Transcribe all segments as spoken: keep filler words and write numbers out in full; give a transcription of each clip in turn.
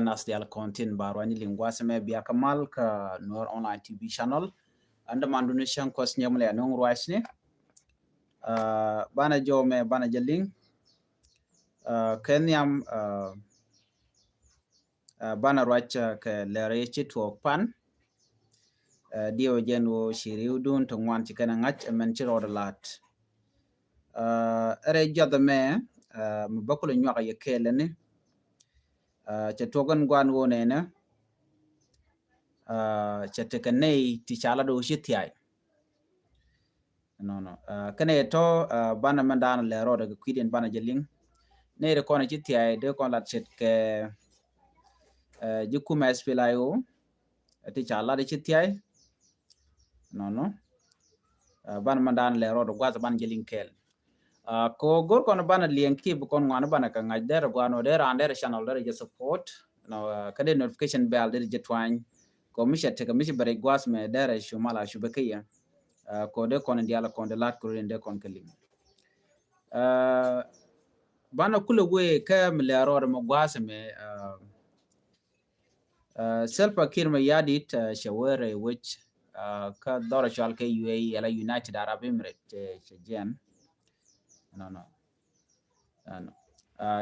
Nas dial kɔn tin ba ruany liŋ gua̱a̱th mɛ bia kä mal kä Nuer Online T V channel. Andɛ man duni cäŋ kuɔth nyɛm lɛ nuŋ ruacni. Banɛ jɔ mɛ banɛ jɛ liŋ kɛ nhiam. Banɛ ruac kɛ lɛr ci tuɔɔk pan. Diɛw jɛn wä ci riw dun ti ŋuan ci kɛn ŋa̱c ɛmɛn ci rɔɔd lat. Ɛrɛ juath mɛ mi bä kulɛ nyuak yɛ kɛɛlɛ ni. Cɛ tuɔk ɛn guan wä nɛnɛ. Cɛ tekɛ nɛy ti ca lat wä ci thiay. Nɔnɔ kɛnɛ yɛ tɔ banɛ mɛn daanɛ lɛ rɔɔdɛ kɛ kui̱diɛn banɛ jɛ liŋ. Nɛy ti kɔn ci thiay dee kɔn lat ce̱tkɛ ji̱ kumɛ S P L A I O ti ca lat ci thiay. Nɔnɔ banɛ mɛn daanɛ lɛ rɔɔdɛ gua̱th banɛ jɛ liŋ kɛɛl. Ko go̱r kɔn banɛ liɛŋ kip kɔn ŋuan banɛ kɛ ŋa̱c derɛ guan wä derɛ an derɛ channel derɛ jɛ support. Kä dee notification bell derɛ jɛ twany. Ko mi cɛ tekɛ mi ci bɛ rɛc gua̱th mɛ derɛ cu mal a cu bɛ kä yɛ. Ko dee kɔn in dial kɔn dee lat kuro in dee kɔn kä liŋ. Banɛ kulɛ wee kä mi lɛ rɔɔdɛ mɛ gua̱th mɛ. Salva Kiir mɛ yadit cɛ wee rɛy wec kä dhɔrɔ cual kɛ U A E ala United Arab Emirates cɛ jiɛn. Nɔnɔ.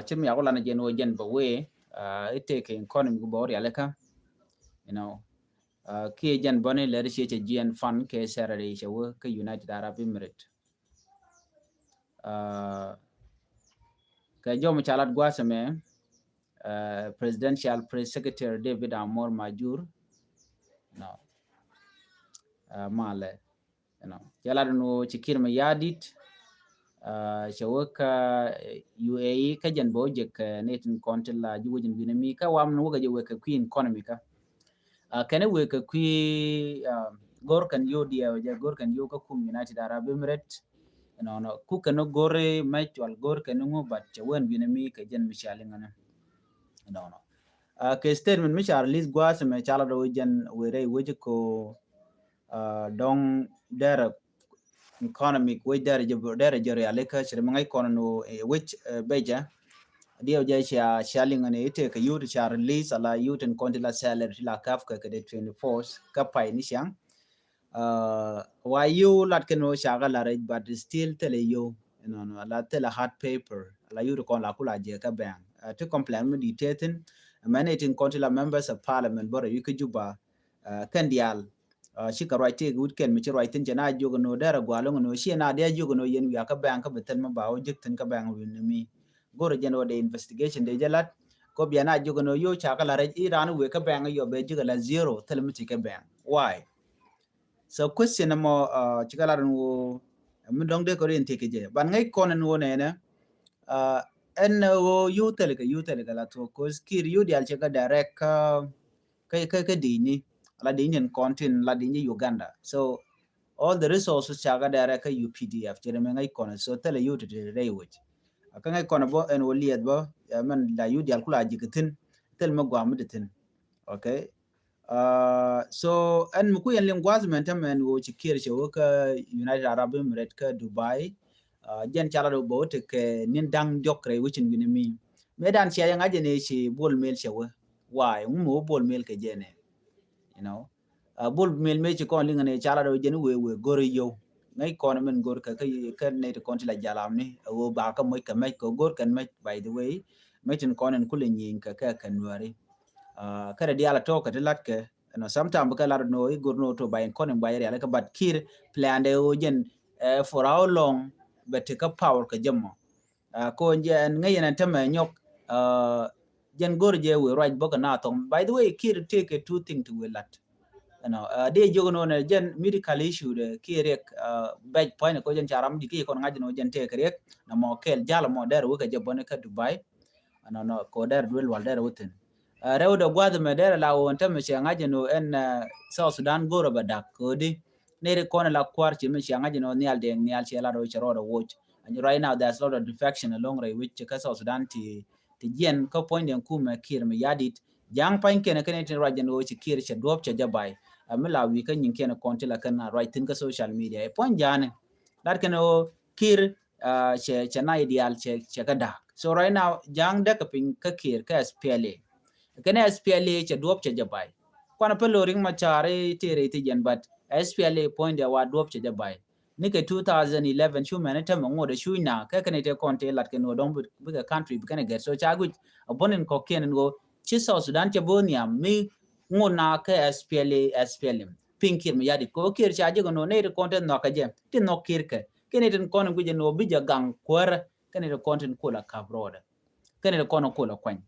Cir mi yaku lan jɛn wä jɛn bä wee. It take economy ku bä wä rialikä. You know. Kiɛ jɛn bä ni lɛri ciɛ cɛ jiɛn fan kɛ Saturday cɛ wä kä United Arab Emirates. Kɛ jɔm ca lat gua̱a̱th ɛmɛ. Presidential Press Secretary David Amor Majur. No. Malɛ. Cɛ lat ni wä ci Kiir mɛ yadit. Cɛ wä kä U A E kä jɛn bä wä jek ni tin kɔn ti la ji̱ wä jɛn wi̱nɛ mi kä wam ni wä kɛ jɛ wek kɛ kui̱ economy kä. Kɛn wek kɛ kui̱ go̱r kɛn yo diɛ wä jɛ go̱r kɛn yo kä kum United Arab Emirates. Nɔnɔ ku kɛn go̱r mɛ cual go̱r kɛn ŋu but cɛ wen wi̱nɛ mi kɛ jɛn mi cia liŋ ni. Nɔnɔ kɛ statement mi ca release gua̱a̱th mɛ ca lat wä jɛn wee rɛy wec ko. Dɔŋ derɛ economic wec derɛ jɛ derɛ jɛ rialikä cɛ mi ŋäc kɔn ni wec bɛcɛ. Diɛw jɛ cia cia liŋ ni ite kɛ yut ca release ala yut in kɔn ti la salary ti la kaf kɛ kɛ de twenty four kä pay ni ciaŋ. Wa yiw lat kɛ ni wä ca kä la rɛc but still thilɛ yiw. Nɔnɔ ala thilɛ hard paper ala yut kɔn la kula jɛ kä bank. Ti complain mi di tethin mɛn itin kɔn ti la members of parliament bɔrɛ wi̱ kä Juba. Kɛn diaal cikɛ ruac tëëk wut kɛn mi ci ruac thi̱n cɛ na jiök ɛn ɣöö derɛ gua̱a̱l ɛn ɣöö ciɛ na diɛ jiök ɛn ɣöö yɛn wiaa kä bɛŋ kä bi thil mi ba wä ji̱k thi̱n kä bɛŋ wi̱n mi. Go̱rɛ jɛn ɣöö dee investigation dee jɛ la̱t kɔ bia na jiök ɛn ɣöö yo̱o̱ ca kä la rɛc i̱ raan wëë kä bɛŋ yɔ bɛ ji̱k ala zero thil mi ti kä bɛŋ. Why? So question ɛmɔ cikɛ lat ɛn ɣöö mi dɔ̱ŋ dee kɛ rin thiek kɛ jɛ ban ŋäc kɔn ɛn ɣöö nɛnɛ. Ɛn ɣöö yo̱o̱ thil kɛ yo̱o̱ thil kɛ la thuɔ̱k cause Kiir yo̱o̱ diaal cikɛ direct kä kä kä kä di̱i̱ni la di̱i̱ni in kɔn tin la di̱i̱ni Uganda. So all the resources ca kä dɛrɛ kä U P D F cɛ rɛ mɛ ŋäc kɔn so thilɛ yut ti rɛy wec. Kä ŋäc kɔn bä ɛn wä liɛth bä mɛn la yut dial kula ji̱ kä thi̱n thil mɛ guam mi ti thi̱n. Okay. So ɛn mi ku yɛn liŋ gua̱th mɛn tämɛ ɛn wä ci Kiir cɛ wä kä United Arab Emirates kä Dubai. Jɛn ca la dɔ bä wä tekɛ nin da̱ŋ diɔk rɛy wecin wi̱ni mi. Mëë dan cia yɛ ŋa̱c jɛ ni ci Bol Mel cɛ wä. Why? Ŋu mi wä Bol Mel kɛ jɛ ni. You know. Bol Mel mëë ci kɔn liŋ ni ca la dɔ jɛ ni wee wee go̱r yio̱w. Ŋäc kɔn min go̱r kɛ kɛ nɛy ti kɔn ti la jalam ni a wä ba kä moc kɛ mɛc kɛ go̱r kɛn mɛc by the way. Mɛc tin kɔn in kulɛ nyieny kɛ kɛ kɛ nuɛri. Kɛ dɛ dial a tɔk kɛ ti lat kɛ. You know, sometimes bikɛ lat no i̱ go̱r no to ba in kɔn in ba yɛ rial kɛ but Kiir plan dɛ wä jɛn for how long bɛ ti kä power kɛ jɛ mɔ. Ko jɛ ɛn ŋäc yɛn ɛn tämɛ nyɔk jɛn go̱r jɛ wee ruac bä kɛ na thɔŋ. By the way, Kiir tëëkɛ two thing ti wee lat. You know, dee jiök nɔ nɛ jɛn medical issue dɛ Kiir riɛk bɛc pua̱ny ni ko jɛn ca ram di ki kɔn ŋa̱c nɔ jɛn tëëkɛ riɛk na mɔ kɛɛl jal mɔ dɛr wekɛ jɛ bɔni kä Dubai. Nɔnɔ ko dɛr duel wal dɛr wä thi̱n. Rɛw dɛ gua̱th mɛ dɛr la wä ɛn tämɛ cɛ ŋa̱c nɔ ɛn South Sudan go̱r bɛ dak ko di. Neri kɔn la kuar ci mi cia ŋa̱c nɔ nhial dɛŋ nhial ci la rɔ ci rɔ rɔ woc. And right now there's a lot of defection along rɛy wi̱c ci kä South Sudan ti ti jiɛn kä puɔ̱ny dɛŋ kumɛ Kiir mi yadit. Ja̱ŋ pa̱ny kɛn kɛn tin ruac jɛn wä ci Kiir cɛ duɔp cɛ jɛ bay. Mi la wi̱i̱ kä nyin kɛn kɔn ti la kɛn ruac thi̱n kä social media. Puɔ̱ny ja̱a̱ni lat kɛn wä Kiir cɛ cɛ na ideal cɛ cɛ kä da̱a̱k. So right now ja̱ŋ däk kɛ piny kä Kiir kä S P L A. Kɛn S P L A cɛ duɔp cɛ jɛ bay. Kuan a pɛ lo Riek Machar i̱ tëë rɛy thi̱c jɛn, but S P L A puɔ̱nydɛ wa duɔp cɛ jɛ bay. Ni kɛ two thousand eleven cu mɛn i̱ tämɛ ŋot ɛ cu na kɛ kɛn i̱ tëë kɔn tëë lat kɛn ɣöö dɔ̱ŋ bikɛ country bikɛn ɛ gɛt. So ca guic a buɔ̱n in kɔ̱kiɛn in ɣöö ci South Sudan cɛ bo̱o̱ nhiam mi ŋot na kɛ S P L A, S P L M. Piŋ Kiir Mayardit kɛ ɣöö Kiir ca jek ɛn ɣöö nɛy ti kɔn tëë nhɔk kɛ jɛ ti nhɔk Kiir kɛ. Kɛn i̱ tin kɔn in guic ɛn ɣöö bi jɛ gaŋ kuäärä kɛn i̱ ti kɔn tin kol a kap rɔɔdɛ. Kɛn i̱ ti kɔn in kol a kuany.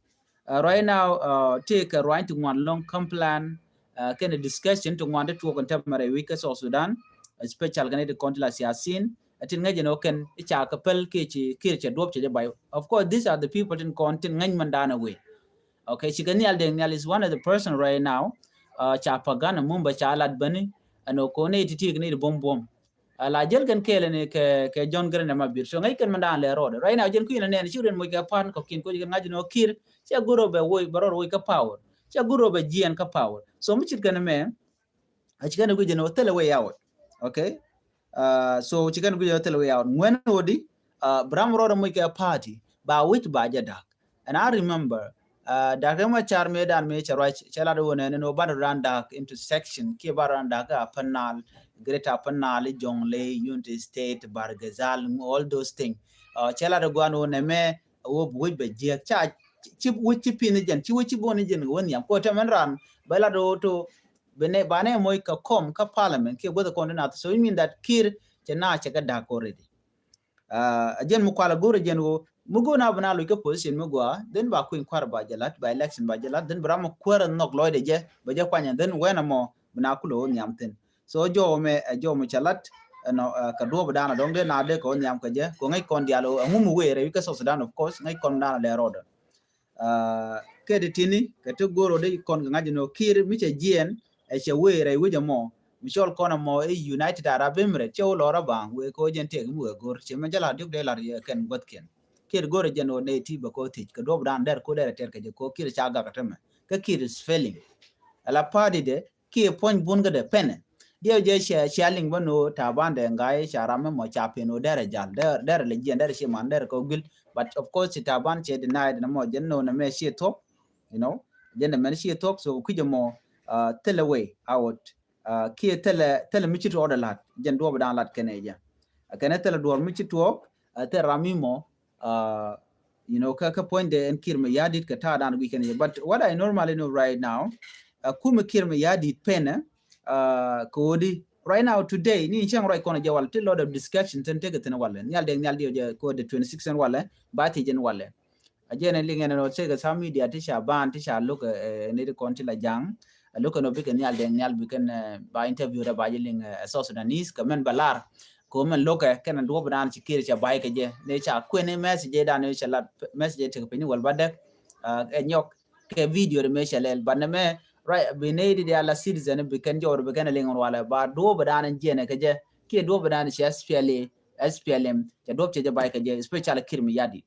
Uh, right now, uh, tëë kɛ ruany ti ŋuan lɔŋ complain, uh, kɛn i̱ discussion ti ŋuan ti tuɔk in tɛmɛ rɛy wi̱c kä South Sudan, especially kɛn i̱ ti kɔn ti la siasin. Ɛ tin ŋäc ɛn ɣöö kɛn i̱ ca kɛ päl kiɛ ci Kiir cɛ duɔp cɛ jɛ bay. Of course, these are the people tin kɔn tin ŋäc mɛn da̱a̱n ɛ wee. Okay, ci kɛ Nhial Deng Nhial is one of the person right now. Uh, ca Pagana Mumba ca lat bäni ɛn ɣöö kɔn i̱ ti ti kɛn i̱ ti buɔ̱m buɔ̱m. A la jäl kɛn kɛɛl ni kɛ, kɛ John Garang de Mabior. So ŋäc kɛn mɛn da̱a̱n lɛ rɔɔdɛ. Right now jɛn kui̱n nɛn ci rɛn moc kɛ pan kɔ̱kiɛn koc kɛn ŋa̱c ni ɣöö Kiir cɛ go̱r ɣöö bɛ woc, bɛ rɔɔd woc kä power. Cɛ go̱r ɣöö bɛ jiɛn kä power. So mi cit kɛn mɛ, a ci kɛn guic jɛn ɣöö thilɛ way out. Okay? Uh, so ci kɛn guic jɛn ɣöö thilɛ way out. Ŋuɛn ɣöö di, uh, bi ram rɔɔdɛ moc kɛ party, ba wi̱c ba jɛ da̱k. And I remember, uh, Doctor Machar mëë dan mëë cɛ ruac, cɛ lat wä nɛn ni wä ban run dark into section, kiɛ ban run dark a Upper Nile, Greater Upper Nile, Jonglei, Unity State, Bahr el Ghazal, all those things. Uh, cɛ lat guan wä nɛ mɛ wä bi wec bɛ jiɛk. Ca ci wec ci pin jɛn, ci wec ci bon jɛn wä nhiam. Ko tɛ mɛn ran bɛ lat wä to bɛ nɛ ba nɛ moc ka kom ka parliament kiɛ guäth kɔn di nath. So you mean that Kiir cɛ na cɛ kɛ dark already. Uh, a jɛn mi kual a go̱r a jɛn ɣöö mi go̱r na bi na loc kä position mi gua, then ba kui̱ny kua̱r ba jɛ lat, ba election ba jɛ lat, then bi ram mi kuäär a nhɔk lɔcdɛ jɛ bɛ jɛ kuany, and then wɛn a mɔ bi na kulɛ ɣöö nhiam thi̱n. So jɔw mɛ, ɛ jɔw mɛ cɛ lat ɛnɔ, uh, kɛ duɔp dan a dɔ̱ŋ dee na dee kɛ ɣöö nhiam kɛ jɛ kɛ ŋäc kɔn diaal ɣöö ɛŋu mi wëë rɛy wi̱c kä South Sudan, of course ŋäc kɔn dan a lɛ rɔɔdɛ. Uh, kɛ di tini kɛ ti go̱r ɣöö di kɔn kɛ ŋa̱c ni ɣöö Kiir mi cɛ jiɛn ɛ cɛ wëë rɛy wi̱c ɛmɔ mi cɔl kɔn ɛmɔ i̱ United Arab Emirates cɛ wä lɔr a baŋ wëë kɛ wä jɛn tëëk mi wëë go̱r cɛ mɛn jɛ la diɔk dee lar yɛ kɛn guäthkiɛn. Kiir go̱r ɛ jɛn ɣöö nɛy ti bɛ kɛ wä thiec kɛ duɔp dan dɛr ko dɛr ɛ tɛr kɛ jɛ kɛ wä Kiir ca gak ɛ tämɛ. Kä Kiir is failing. Ala party dɛ kiɛ puɔ̱ny bun kädɛ pɛnɛ. Diɛw jɛ cia, cia liŋ bä ni ɣöö Taban dɛ ŋa̱c ca ram mi mɔ ca pen ɣöö derɛ jal, derɛ, derɛ lɛ jiɛn, derɛ ci man, derɛ kɛ ɣöö guil. But of course ci Taban cɛ deny dɛ ni mɔ jɛn ni ɣöö nɛ mɛ ci thuɔ̱k, you know, jɛn nɛ mɛ ci thuɔ̱k, so kui̱c ɛmɔ, uh, thilɛ way out, uh, kiɛ thilɛ, thilɛ mi ci tuɔɔk dɛ la̱t, jɛn duɔɔp dan la̱t kɛnɛ jɛ. Uh, kɛnɛ thilɛ duɔɔr mi ci tuɔɔk, uh, thilɛ ram mi mɔ, uh, you know, kä, kä puɔ̱nydɛ ɛn Kiir Mayardit kɛ ta̱a̱ dan guic kɛn yɛ. But what I normally know right now, uh, kumɛ Kiir Mayardit penɛ, uh, kɛ ɣöö di right now today ni cäŋ ruac kɔn jɛ walɛ ti lot of discussion thin tekɛ thin walɛ. Nhial Deng Nhial diɔ jɛ kɛ ɣöö di twenty six ɛn walɛ, ba thiec ɛn walɛ. A jɛn ɛn liŋ ɛn ɛn ɣöö tekɛ some media ti ca ban ti ca lo̱k, eh, ni ti kɔn ti la ja̱ŋ. A lo̱k ɛn ɣöö bikɛ Nhial Deng Nhial bikɛn, eh, ba interview rɛ ba jɛ liŋ, eh, South Sudanese kɛ mɛn ba lar. Ko mɛn lo̱kɛ kɛn duɔp dan ci Kiir cɛ bay kɛ jɛ. Ni ca kuɛn ni message dan ni cɛ lat message tek piny wal ba dek. Uh, ɛ nyɔk kɛ video di mɛ cɛ lɛl. But ni mɛ, right, bi ni di ala citizen bi kɛn jɔr bi kɛn liŋ walɛ ba duɔp dan jiɛn kɛ jɛ. Kiɛ duɔp dan cɛ S P L A, S P L M, cɛ duɔp cɛ jɛ bay kɛ jɛ, especially Kiir Mayardit.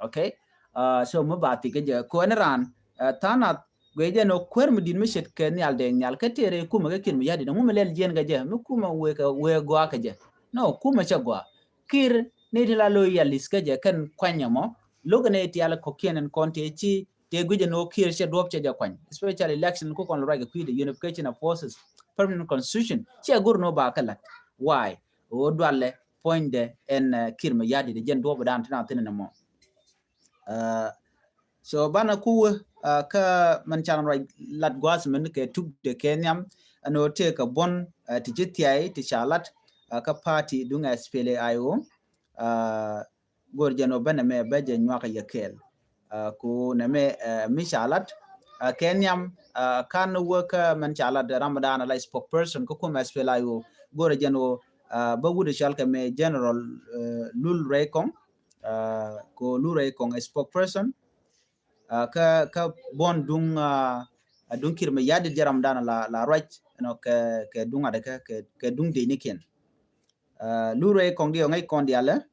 Okay? Uh, so mi ba thik kɛ jɛ. Ko ɛn ran, uh, thanat guɛ jɛ nɔ kuer mi dit mi chet kɛ Nhial Deng Nhial kɛ tëë rɛy kumɛ kɛ Kiir Mayardit. Ŋu mi lɛl jiɛn kɛ jɛ, mi kumɛ wëë kɛ, wëë gɔaa kɛ jɛ. No, kumɛ cɛ gɔaa. Kiir ni ti la loyalist kɛ jɛ kɛn kuany ɛmɔ. Lo̱k ni ti ala kɔ̱kiɛn ɛn kɔn tëë ci, tëë guic ɛn ɣöö Kiir cɛ duɔp cɛ jɛ kuany. Especially election ku kɔn ruac kɛ kui̱dɛ unification of forces, permanent constitution. Cɛ go̱r ni ɣöö ba kɛ la̱t. Why? Ɣöö dualɛ puɔ̱nydɛ ɛn, uh, Kiir Mayardit jɛn duɔp dan ti na thin ɛn ɛmɔ. Uh, so banɛ ku wä, uh, kä mɛn can ruac lat gua̱a̱th mɛn kɛ tukdɛ kɛ nhiam ɛn ɣöö tëë kɛ buɔ̱n, uh, ti ci thiay ti ca lat, uh, kä party duŋ S P L A I O. Uh, go̱r jɛn ɣöö bä nɛmɛ bä jɛ nyuak yɛ kɛɛl. Uh, ku nɛmɛ, uh, mi ca lat, uh, kɛ nhiam, uh, kan wä kä mɛn ca lat Ramadan ala spokesperson kä kumɛ S P L A I O. Go̱r jɛn ɣöö, uh, bä wut cɔal kɛ mɛ General, uh, Lul Rɛy Kɔŋ. Uh, ko Lul Rɛy Kɔŋ spokesperson, uh, kä, kä buɔ̱n duŋ, uh, duŋ Kiir Mayardit jɛ Ramadan la, la ruac, you know, kɛ, kɛ duŋ adɛ kɛ, kɛ, kɛ duŋ dee ni kiɛn. Uh, Lul Rɛy Kɔŋ diɛ ŋäc kɔn dialɛ.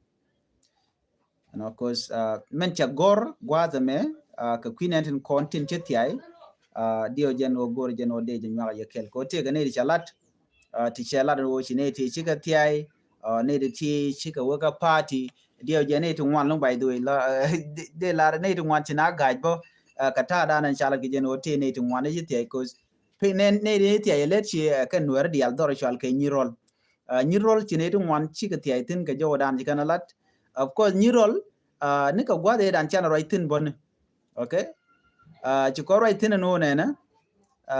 You know, 'cause, uh, mɛn cɛ gɔr gua̱a̱th ɛmɛ, uh, kɛ kui̱ nɛn tin kɔn tin cɛ thiay, uh, diɛ jɛn ɣöö go̱r jɛn ɣöö dee jɛ nyuak yɛ kɛl. Ko tëë kɛ nɛy ti cɛ lat, uh, ti cɛ lat ɣöö ci nɛy ti cikɛ thiay, uh, nɛy ti ti cikɛ wä kä party, diɛ jɛ nɛy ti ŋuan lo̱ŋ by the way, la, uh, dee, dee lar nɛy ti ŋuan ci na ga̱a̱c bä, Ɛ, kɛ ta̱a̱ dan ɛn ca lat kɛ jɛ ni ɣöö tëë nɛy ti ŋuan i̱ ci thia̱c, 'cause piny nɛy, nɛy ti thia̱c ɛ lät ci, ɛ, kɛ Nuɛr diaal dhɔr cɔal kɛ Nyirɔl. Ɛ, Nyirɔl ci nɛy ti ŋuan cikɛ thia̱c thi̱n kɛ jɔw dan ci kɛn ɛ lat. Of course, Nyirɔl, ɛ, ni kɛ gua̱th ëë dan can ruac thi̱n bä ni. Okay? Ɛ, ci kɔn ruac thi̱n ɛn ɣöö nɛnɛ, ɛ,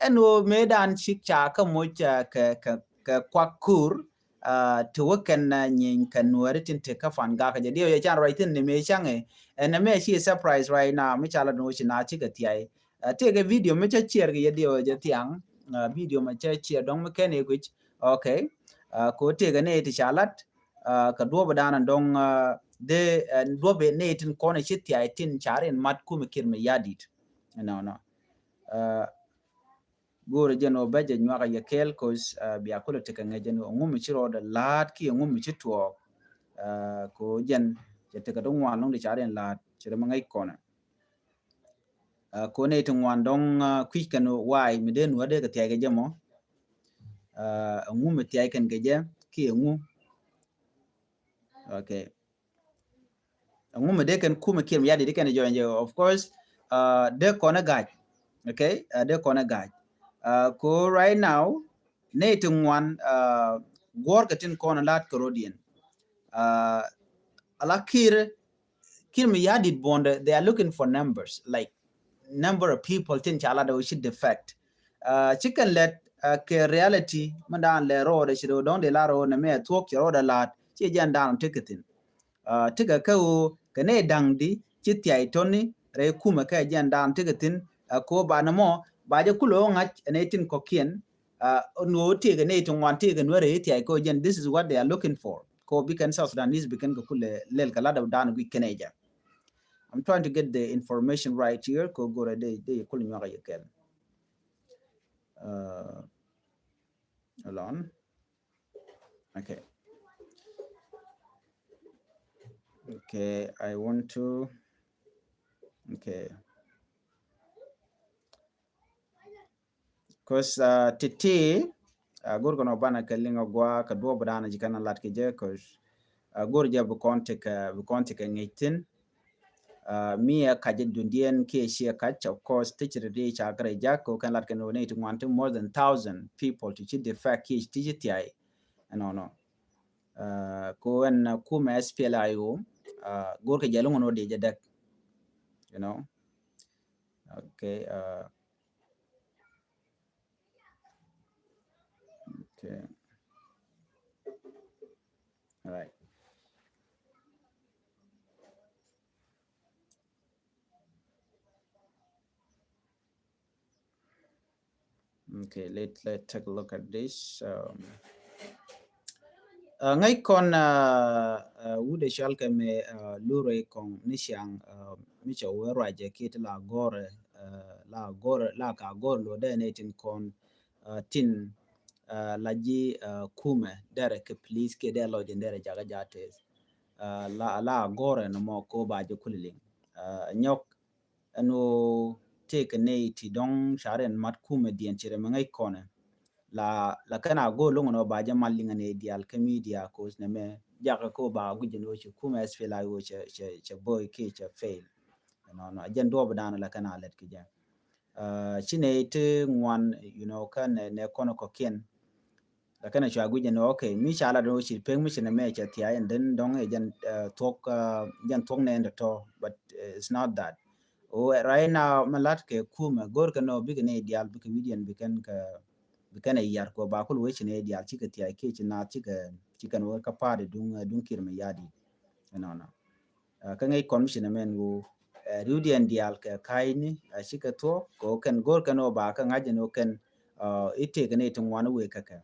ɛn ɣöö mëë dan ci ca kä moc, ɛ, kɛ, kɛ, kɛ kuak kur, ɛ, ti wä kɛn, ɛ, nyieeny kɛ Nuɛri tin te kä Fangak jɛ. Diɛw jɛ can ruac thi̱n ni mëë caŋ ɛ, ɛn ɛ mëë ci surprise right now, mi ca lat ni wä ci na cikɛ thia̱c. Ɛ, tëëkɛ video mi cä ciɛɛr kɛ yɛ diɛw jɛ thiaŋ, ɛ, video mi cä ciɛɛr dɔ̱ŋ mi kɛn ɛ guic. Okay. Ɛ, ko tëëkɛ ni ti ca lat, ɛ, kɛ duɔ̱p dan dɔ̱ŋ, ɛ, dee, ɛ, duɔ̱p ni tin kɔn ci thia̱c tin ca rin mat kumɛ Kiir Mayardit. Nɔnɔ. Ɛ, go̱o̱rɛ jɛn ɔ bɛ jɛ nyuak a yɛ kɛɛl, 'cause, ɛ, bia kulɛ tekɛ ŋäc jɛn ɔ ŋum ci rɔɔdɛ la̱a̱t kiɛ ŋum ci tuɔɔk. Ɛ, ko jɛn cɛ tekɛ ti ŋuan lɔŋ ti ca rin la̱a̱t ci rɛ mi ŋäc kɔnɛ. Ɛ, ko nɛy ti ŋuan dɔ̱ŋ, ɛ, kui̱c kɛn wa̱a̱ mi dee Nuɛr dee kɛ thia̱c kɛ jɛ mɔ. Ɛ, ŋum mi thia̱c kɛn kɛ jɛ kiɛ ŋum. Okay. Ŋum mi dee kɛn kumɛ Kiir Mayardit dee kɛn jɔny jɛ. Of course, ɛ, dee kɔn ɛ ga̱a̱c. Okay. Ɛ, dee kɔn ɛ ga̱a̱c. Ɛ, ko right now, nɛy ti ŋuan, ɛ, guɔ̱ɔ̱r kɛ tin kɔn ɛ la̱a̱t kɛ rɔ̱diɛn. Ɛ, ala Kiir, Kiir Mayardit buɔ̱ndɛ, they are looking for numbers, like, number of people tin ca lat ɔ ci defect. Ɛ, ci kɛn lɛt, ɛ, kɛ reality mi dan lɛ rɔɔdɛ ci dee dɔ̱ŋ dee la rɔɔdɛ mɛ thuɔ̱k ci rɔɔdɛ la̱a̱t ci jɛn dan tekɛ thi̱n. Ɛ, tekɛ kä ɣöö kɛ nɛy da̱ŋ di ci thia̱c tɔ̱ni rɛy kumɛ kɛ jɛn dan tekɛ thi̱n. Ɛ, ko ba ni mɔ ba jɛ kulɛ ɣä ŋa̱c ɛn ɛ tin kɔ̱kiɛn. Ɛ, ni ɣöö tëëkɛ nɛy ti ŋuan tëëkɛ Nuɛr rɛy thia̱c kɛ ɣöö jɛn this is what they are looking for. Kɛ ɣöö bi kɛn South Sudanese bi kɛn kɛ kulɛ lɛl kɛ lat ɛ dan guic kɛn ɛ jɛ. I'm trying to get the information right here. Kɛ ɣöö go̱rɛ dee, dee kulɛ nyuak ɛ yɛ kɛl. Ɛ, hold on. Okay. Okay, I want to, okay. 'Cause, ɛ, ti̱ti̱, ɛ, go̱r kɛn ɔ banɛ kɛ liŋ ɔ gɔaa kɛ duɔ̱ɔ̱p dan ci kɛn ɛ lat kɛ jɛ, 'cause, ɛ, go̱r jɛ bi kɔn tekɛ, bi kɔn tekɛ ŋi̱i̱c thi̱n. Ɛ, mi ɛ kac ɛ dundiɛn kiɛ ciɛ kac, of course, ti ci ri di ca kɛ rɛ jak kɛ kɛn lat kɛn ɔ nɛy ti ŋuan ti more than thousand people ti ci defect kiɛ ti ci thia̱y. Ɛnɔnɔ. Ɛ, ko ɛn, ɛ, kumɛ S P L A I O, ɛ, go̱r kɛ jɛ luŋ ɛn ɔ di jɛ dɛk. You know? Okay, ɛ, okay. All right. Okay, let, let take a look at this. Um, ɛ, ŋäc kɔn, ɛ, ɛ, wut ɛ cɔal kɛ mɛ, ɛ, lurɛ kɔŋ ni ciaŋ, ɛ, mi cɛ wee ruacɛ kiɛ ti la gɔrɛ, ɛ, la gɔrɛ, la ka gɔrɛ luɔdɛ ni tin kɔn, ɛ, tin, ɛ, la ji̱, ɛ, kumɛ derɛ kɛ police kiɛ derɛ lɔcdɛ derɛ jakä ja̱ tɛth. Ɛ, la, la gɔrɛ ni mɔ ko ba jɛ kulɛ liŋ. Ɛ, nyɔk ɛn ɣöö tëëkɛ nɛy ti dɔ̱ŋ ca rin mat kumɛ diɛn ci rɛ mɛ ŋäc kɔnɛ. La, la kɛn a go̱o̱r lo̱ŋ ɛn ɣöö ba jɛ mal liŋɛ nɛy diaal kä media, 'cause nɛ mɛ jakä ko ba guic ɛn ɣöö ci kumɛ S P L A I O cɛ, cɛ, cɛ boy kiɛ cɛ fail. Ɛnɔnɔ, a jɛn duɔɔp dan la kɛn a lɛt kɛ jɛ. Ɛ, ci nɛy ti ŋuan, you know, kä nɛ, nɛ kɔn kɔkiɛn. Lakin a cua guic ɛn, okay, mi ca lat ɛn ɣöö ci pek mi ci nɛ mɛ cɛ thia̱a̱c, and then dɔ̱ŋ ɛ jɛn, ɛ, thuɔ̱k, ɛ, jɛn thuɔ̱k nɛ ɛn tɔ̱tɔ̱, but, ɛ, it's not that. Ɣöö, ɛ, right now, mi lat kɛ kumɛ, go̱r kɛn ɣöö bikɛ nɛy diaal, bikɛ wi̱diɛn, bikɛn kɛ, bikɛn ɛ yiar kɛ ɣöö ba kul wee ci nɛy diaal, cikɛ thia̱a̱c kiɛ ci naath, cikɛ, cikɛn wee kä pa̱a̱t ɛ duŋ, ɛ, duŋ Kiir Mayardit. Ɛnɔnɔ. Ɛ, kä ŋäc kɔn mi ci nɛ mɛn ɣöö, ɛ, riwdiɛn diaal kɛ ka̱a̱cni, ɛ, cikɛ thuɔ̱k, kɛ ɣöö kɛn go̱r kɛn ɣöö ba kɛ ŋa̱c ɛn ɣöö kɛn, ɛ, i̱ tëëkɛ nɛy ti ŋuan i̱ wëë kä kɛ.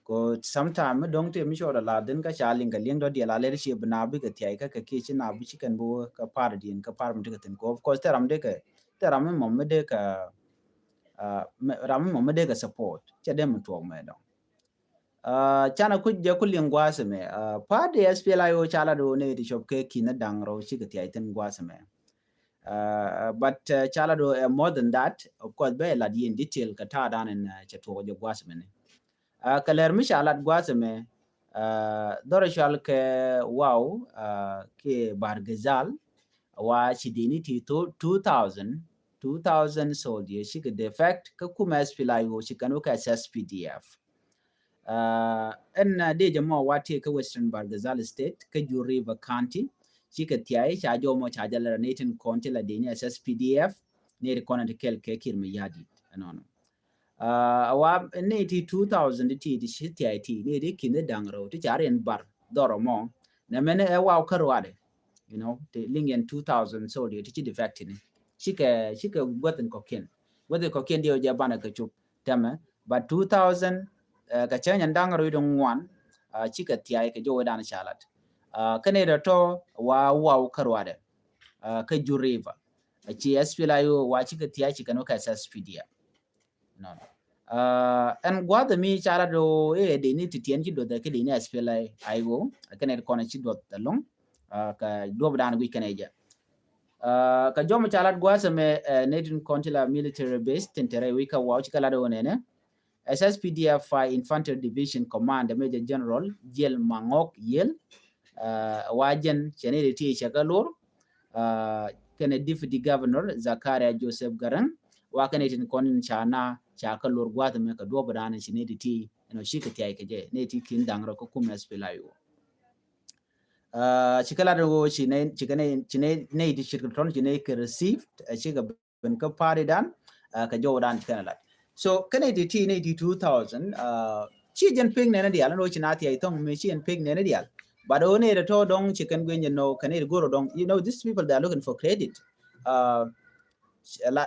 Kɛ ɣöö sometime mi dɔ̱ŋ tëë mi cɔɔdɛ la dhin kä ca liŋ kɛ li̱eŋ dɔ̱diɛn la lɛr ciɛ bi naap bikɛ thia̱c kä kɛ kiɛ ci naap bi ci kɛn bi wä kä pa̱a̱t diɛn kä pa̱a̱t mi tekɛ thi̱n. Kɛ ɣöö of course thil ram mi dee kɛ, thil ram mi mɔm mi dee kɛ, ɛ, mi, ram mi mɔm mi dee kɛ support. Cɛ dee mi tuɔɔk mɛ dɔ̱ŋ. Ɛ, canɛ kuc jɛ ku liŋ gua̱a̱th ɛmɛ. Ɛ, pa̱a̱ti S P L A I O ca lat ɣöö nɛy ti cop kɛ ki̱n da̱ŋ rɛw cikɛ thia̱c thi̱n gua̱a̱th ɛmɛ. Ɛ, but, ɛ, ca lat ɣöö, ɛ, more than that, of course, bɛ lat yɛ in detail kɛ ta̱a̱ dan in, ɛ, cɛ tuɔɔk jɛ gua̱a̱th ɛmɛni. Ɛ, kɛ lɛr mi ca lat gua̱a̱th ɛmɛ, ɛ, dhɔr cɔal kɛ Waw, ɛ, kiɛ Bahr el Ghazal, Wa ci dini ti two thousand, two thousand soldier cikɛ defect kä kumɛ S P L A I O ci kɛn wä kɛ S S P D F. Ɛn dee jɛ mɔ wa ti kä Western Bahr el Ghazal State kä Jur River County, cikɛ thiay ca jɔmɔ ca jɛ lɛ rɛ ni tin kɔn ti la dini S S P D F ni ri kɔn ti kɛl kɛ Kiir Mayardit ɛnɔnɔ. Wa ni ti two thousand ti ti ci thiay ti ni ti kin daŋ rɛw ti ca ri ɛn bar dhɔrɔ mɔ. Nɛ mɛn ɛ waw kä ruadɛ, you know, ti liŋ yɛn two thousand soldier ti ci defect ni. Cikɛ, cikɛ guäthin kɔkiɛn. Guäthin kɔkiɛn diɛ jɛ banɛ kɛ cup tɛmɛ. But two thousand kɛ cɛ nyɛn daŋ rɛw di ŋuan cikɛ thiay kɛ jɔwɛ dan ca lat. Kɛn ɛ dɔ tɔ wa waw kä ruadɛ kä Jur River. Ci S P L A I O wa cikɛ thiay cikɛ nɔ kɛ S S P D F. Ɛn gua̱th mi ca lat do ɛ dee ni ti tiɛn ci duɔth kɛ dee ni S P L A I O kɛn ɛ kɔn ci duɔth ɛlɔŋ. Kɛ duɔp dan guic kɛn ɛ jɛ. Kɛ jɔm ca lat gua̱th mɛ ni tin kɔn ti la military base tin tɛrɛ wi̱c kɛ waw cikɛ lat do nɛnɛ. S S P D F Infantry Division Commander Major General Jiel Maŋok Yiel, wa jɛn cɛ ni ti cɛ kä lor kɛnɛ Deputy Governor Zakaria Joseph Garang, wa kɛnɛ tin kɔn ca na ca kä lor gua̱th mɛ kɛ duɔp dan ci ni ti, you know, cikɛ thiay kɛ jɛ ni ti kin daŋ rɔ kä kumɛ S P L A I O. Cikɛ lat wo ci ni, cikɛ ni, ci ni ti cikɛ tɔn ci ni kɛ received, cikɛ ben kä party dan kɛ jɔw dan kɛn lat. So kɛn iti ti ni ti two thousand, ci jɛn pek nɛn dial ni ci na ti ay thong mi ci jɛn pek nɛn dial. But o ni ri tɔ dɔŋ ci kɛn gwen jɛ no kɛn iri goro dɔŋ. You know, these people, they are looking for credit. La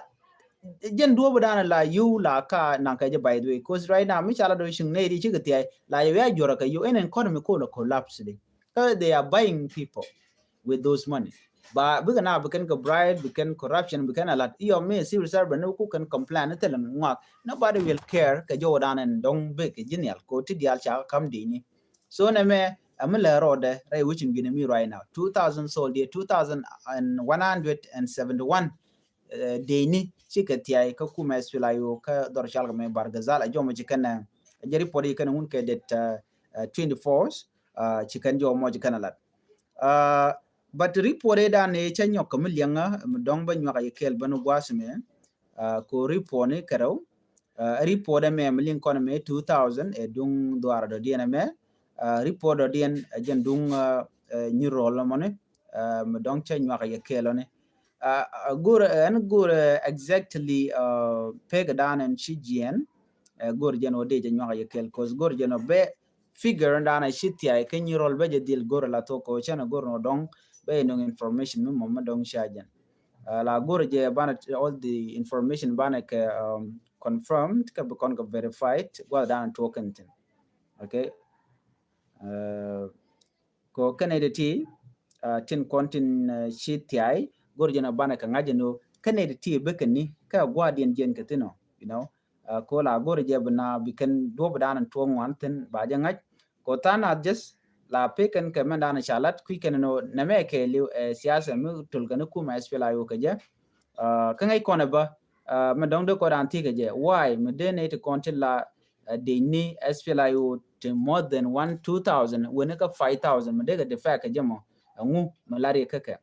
jɛn duɔp dan la yu la ka nan kɛ jɛ, by the way, cause right now mi ca la do cing ni ri ci kɛ ti ay la yu ya jɔra kɛ yu en economy ko la collapse di. They are buying people with those money. Ba bikɛ na bikɛn kɛ bribe, bikɛn corruption, bikɛn a lat. Iyɔ mi civil servant ni ku kɛn complain ni thilɛ ŋuak. Nobody will care kɛ jɔw dan ɛn dɔŋ bek kɛ jinial ko ti dial ca kam dini. So nɛ mɛ ɛmi lɛ rɔɔdɛ rɛy wicin gini mi right now. Two thousand soldier, two thousand one hundred and seventy one dini cikɛ thiay kä kumɛ S P L A I O kä dhɔr cal kɛ mɛ Bahr el Ghazal a jɔmɔ ci kɛn a jɛ report yi kɛn ŋun kɛ det twenty four. Ci kɛn jɔmɔ ci kɛn a lat. But report ɛ dan ɛ cɛ nyɔk kɛ mi liɛŋä mi dɔŋ bä nyuak a yɛ kɛɛl bä ni guas mɛ. Ko report ni kɛrɛw report ɛ mɛ mi liŋ kɔn mɛ two thousand ɛ duŋ dhuar dɔ diɛn ɛ mɛ. Report dɔ diɛn ɛ jɛn duŋ nyi rol mɔni mi dɔŋ cɛ nyuak a yɛ kɛɛl ɔni. Gur ɛn gur exactly pek dan ɛn ci jiɛn. Gur jɛn wä dee jɛ nyuak a yɛ kɛɛl cause gur jɛn wä bɛ figure dan a ci thiay kɛ nyi rol bɛ jɛ dhil gor la thok ko cɛn a gor nɔ dɔŋ bɛ nɔŋ information mi mɔmɔ dɔŋ ca jɛn. La gor jɛ banɛ all the information banɛ kɛ confirmed kɛ bi kɔn kɛ verified guath dan a tuɔk kɛn thin. Okay. Ko kɛnɛ ti ti tin kɔn tin ci thiay gor jɛn a banɛ kɛ ŋa̱c jɛn o kɛnɛ ti ti bɛ kɛn ni kɛ guath diɛn jɛn kɛ thin o, you know. Ko la gor jɛ bi na bi kɛn duɔp dan tuɔŋ wan thin ba jɛ ŋa̱c. Ko than a jɛs la pekɛn kɛ mɛn dan ca lat kui̱ kɛn no nɛmɛ kɛ liw ɛ siasa mi tul kɛn kumɛ S P L A I O kɛ jɛ. Kä ŋäc kɔn ɛ bä mɛ dɔŋ dee kɔ dan thikɛ jɛ why mɛ dee nɛ ti kɔn ti la dee ni S P L A I O ti more than one two thousand wen kä five thousand mɛ dee kɛ defect kɛ jɛ mɔ. Ɛŋu mɛ lar yɛ kä kɛ.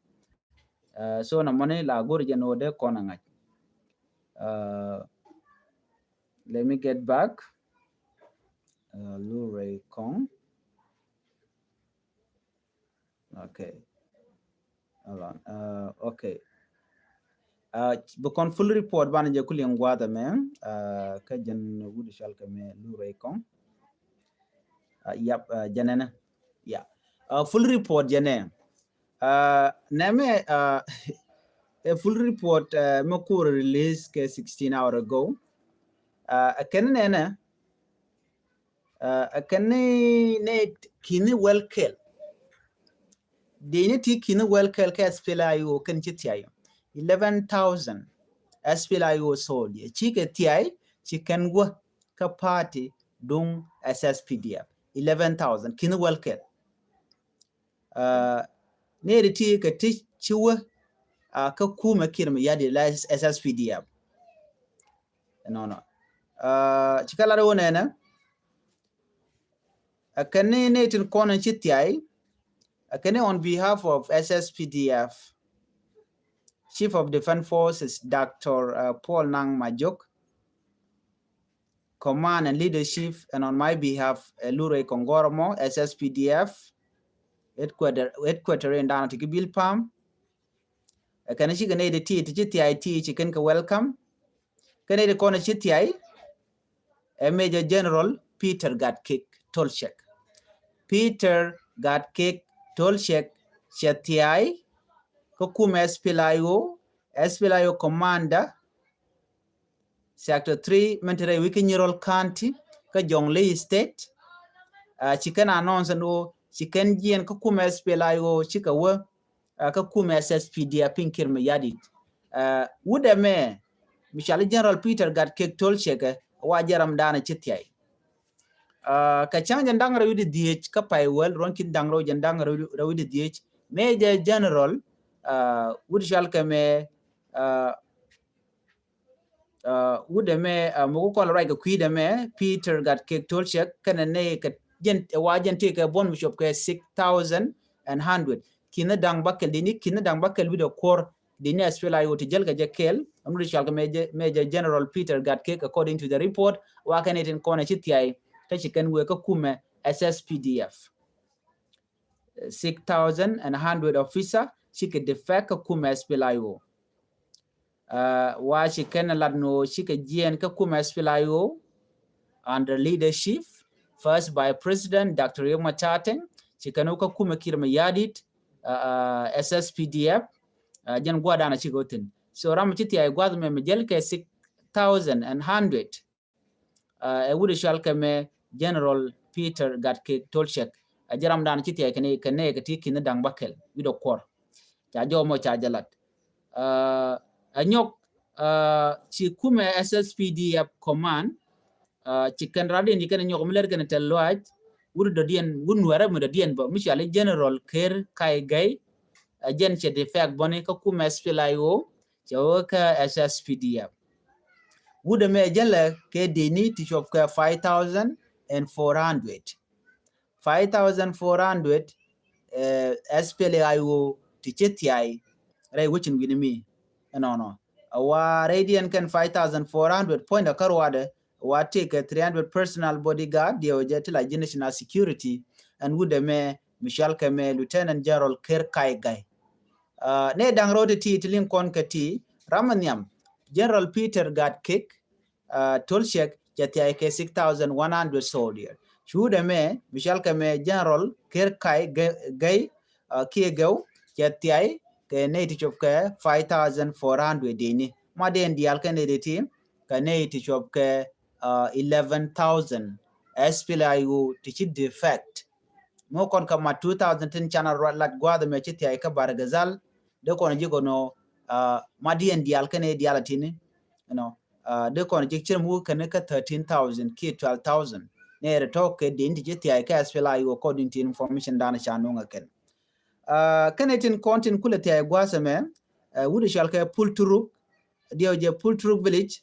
So na mɔni la gor jɛ no dee kɔn a ŋa̱c. Let me get back. Lu rɛy kɔŋ. Okay. Hold on. Okay. Bi kɔn full report banɛ jɛ kuliŋ guath ɛmɛ kä jɛn wut cɔal kɛ mɛ lu rɛy kɔŋ. Yap, jɛnɛ nɛ. Yeah. Full report jɛnɛ. Nɛmɛ ɛ full report mɛ kur release kɛ sixteen hour ago. Ɛ kɛn nɛnɛ ɛ kɛn ni ki̱ni well kɛl. Dee ni ti ki̱ni well kɛl kɛ S P L A I O kɛn ci thiay eleven thousand S P L A I O soldier ci kɛ thiay ci kɛn guä kä party duŋ S S P D F. Eleven thousand ki̱ni well kɛl. Neri ti kɛ ti ci wä kä kumɛ Kiir Mayardit la S S P D F. Nɔnɔ ci kɛ lat wä nɛnɛ. Ɛ kɛn ni ni tin kɔn ci thiay. Ɛ kɛn ni on behalf of S S P D F. Chief of Defense Forces, Doctor uh, Paul Nang Majok. Command and leadership, and on my behalf, uh, Lurey Kongoromo, S S P D F, headquarter, headquarter in down to Bilpam. Kɛn cikɛ nɛy ti ti ci thiay ti ci kɛn kɛ welcome. Kɛn nɛy ti kɔn ci thiay ɛ Major General Peter Gatkiek Tolchiek. Peter Gatkiek Tolchiek cɛ thiay kä kumɛ S P L I O, S P L I O commander, Sector three, mɛn ti rɛy wi̱c kä Nyirol County kä Jonglei State. Uh, ci kɛn announce ni ɣöö ci kɛn jiɛn kä kumɛ S P L I O cikɛ wä uh, kä kumɛ S S P D F piny Kiir Mayardit. Uh, wut ɛmɛ mi cɔal General Peter Gatkiek Tolchiek wa jɛ ram da̱a̱n ci thiay. Uh, kɛ cäŋ jɛn da̱ŋ rɛw wi̱cdɛ dhieec kä pay wäl ruɔ̱n ki̱n da̱ŋ rɛw jɛn da̱ŋ rɛw wi̱cdɛ dhieec, Major General uh, wut cɔal kɛ mɛ uh, uh, wut ɛmɛ uh, muk kɔl ruac kɛ kui̱dɛ mɛ Peter Gatkiek Tolchiek kɛnɛ nɛy kɛ jɛn wa jɛn tëëkɛ buɔ̱n mi cop kɛ six thousand and hundred. Ki̱n da̱ŋ bäkɛl dini, ki̱n da̱ŋ bäkɛl wi̱cdɛ kuɔr dini S P L I O ti jäl kɛ jɛ kɛl. Ɛn wut cɔal kɛ Major, Major General Peter Gatkiek, according to the report, wa kɛn itin kɔnɛ ci thiay kä ci kɛn wee kä kumɛ S S P D F. Six thousand and hundred officer cikɛ defect kä kumɛ S P L I O. Uh, wa ci kɛn lat ni ɣöö cikɛ jiɛn kä kumɛ S P L I O under leadership first Vice President Doctor Riek Machar Teny, ci kɛn wä kä kumɛ Kiir Mayardit, uh, uh, S S P D F, uh, jɛn gua̱a̱r da̱a̱n cikɛ wä thi̱n. So ram ci thiay gua̱a̱th mɛ mi jäl kɛ six thousand and hundred. Uh, ɛ wut cɔal kɛ mɛ General Peter Gatkiek Tolchiek. Ɛ jɛ ram da̱a̱n ci thiay kɛ nɛy, kɛ nɛy kɛ ti ki̱n da̱ŋ bäkɛl wi̱cdɛ kuɔr. Ca jɔw mɔ ca jɛ lat. Uh, ɛ nyɔk uh, ci kumɛ S S P D F command uh, ci kɛn radiɛn ci kɛn ɛ nyɔk mi lɛr kɛn ɛ tɛl luac wut dɔ̱diɛn, wut Nuɛrɛ mi dɔ̱diɛn bä mi cɔal General Ker Kai Gai. Ɛ jɛn cɛ defect bäni kä kumɛ S P L I O cɛ wä kä S S P D F. Wut ɛmɛ jälɛ kɛ dini ti cop kɛ five thousand and four hundred. Five thousand four hundred, eh, S P L I O ti ci thiay rɛy wecin wi̱ni mi. Ɛnɔnɔ. Wa rɛydiɛn kɛn five thousand four hundred puɔ̱nydɛ kä ruadɛ, wa tëëkɛ three hundred personal bodyguard diɛw jɛ ti la ji̱ national security. Ɛn wut ɛmɛ mi cɔal kɛ mɛ Lieutenant General Ker Kai Gai. Uh, nɛy da̱ŋ rɛw ti ti ti liŋ kɔn kɛ ti ram mi nhiam General Peter Gatkiek uh, Tolchiek cɛ thiay kɛ six thousand one hundred soldier. Cu wut ɛmɛ mi cɔal kɛ mɛ General Ker Kai Gai, uh, Kiegeu cɛ thiay kɛ nɛy ti cop kɛ five thousand four hundred dini. Ma dee in diaal kɛ nɛy ti ti kɛ nɛy ti cop kɛ uh, eleven thousand S P L I O ti ci defect. Mɔ kɔn kä ma two thousand tin canɛ ruat lat gua̱a̱th mɛ ci thiay kä Bargazal. Dee kɔn ji̱ kɔn ɔ uh, ma diɛn diaal kɛn ɛ diaal a tini, you know, uh, dee kɔn ji̱ cir mu kɛn kä thirteen thousand kiɛ twelve thousand. Nɛ rɛ tɔk kɛ din ti ci thiay kä S P L I O according to information da̱a̱n ca nuŋ a kɛn. Uh, kɛn ɛ tin kɔn tin kulɛ thiay gua̱a̱th mɛ uh, wut cɔal kɛ Pultruk, diɛw jɛ Pultruk village.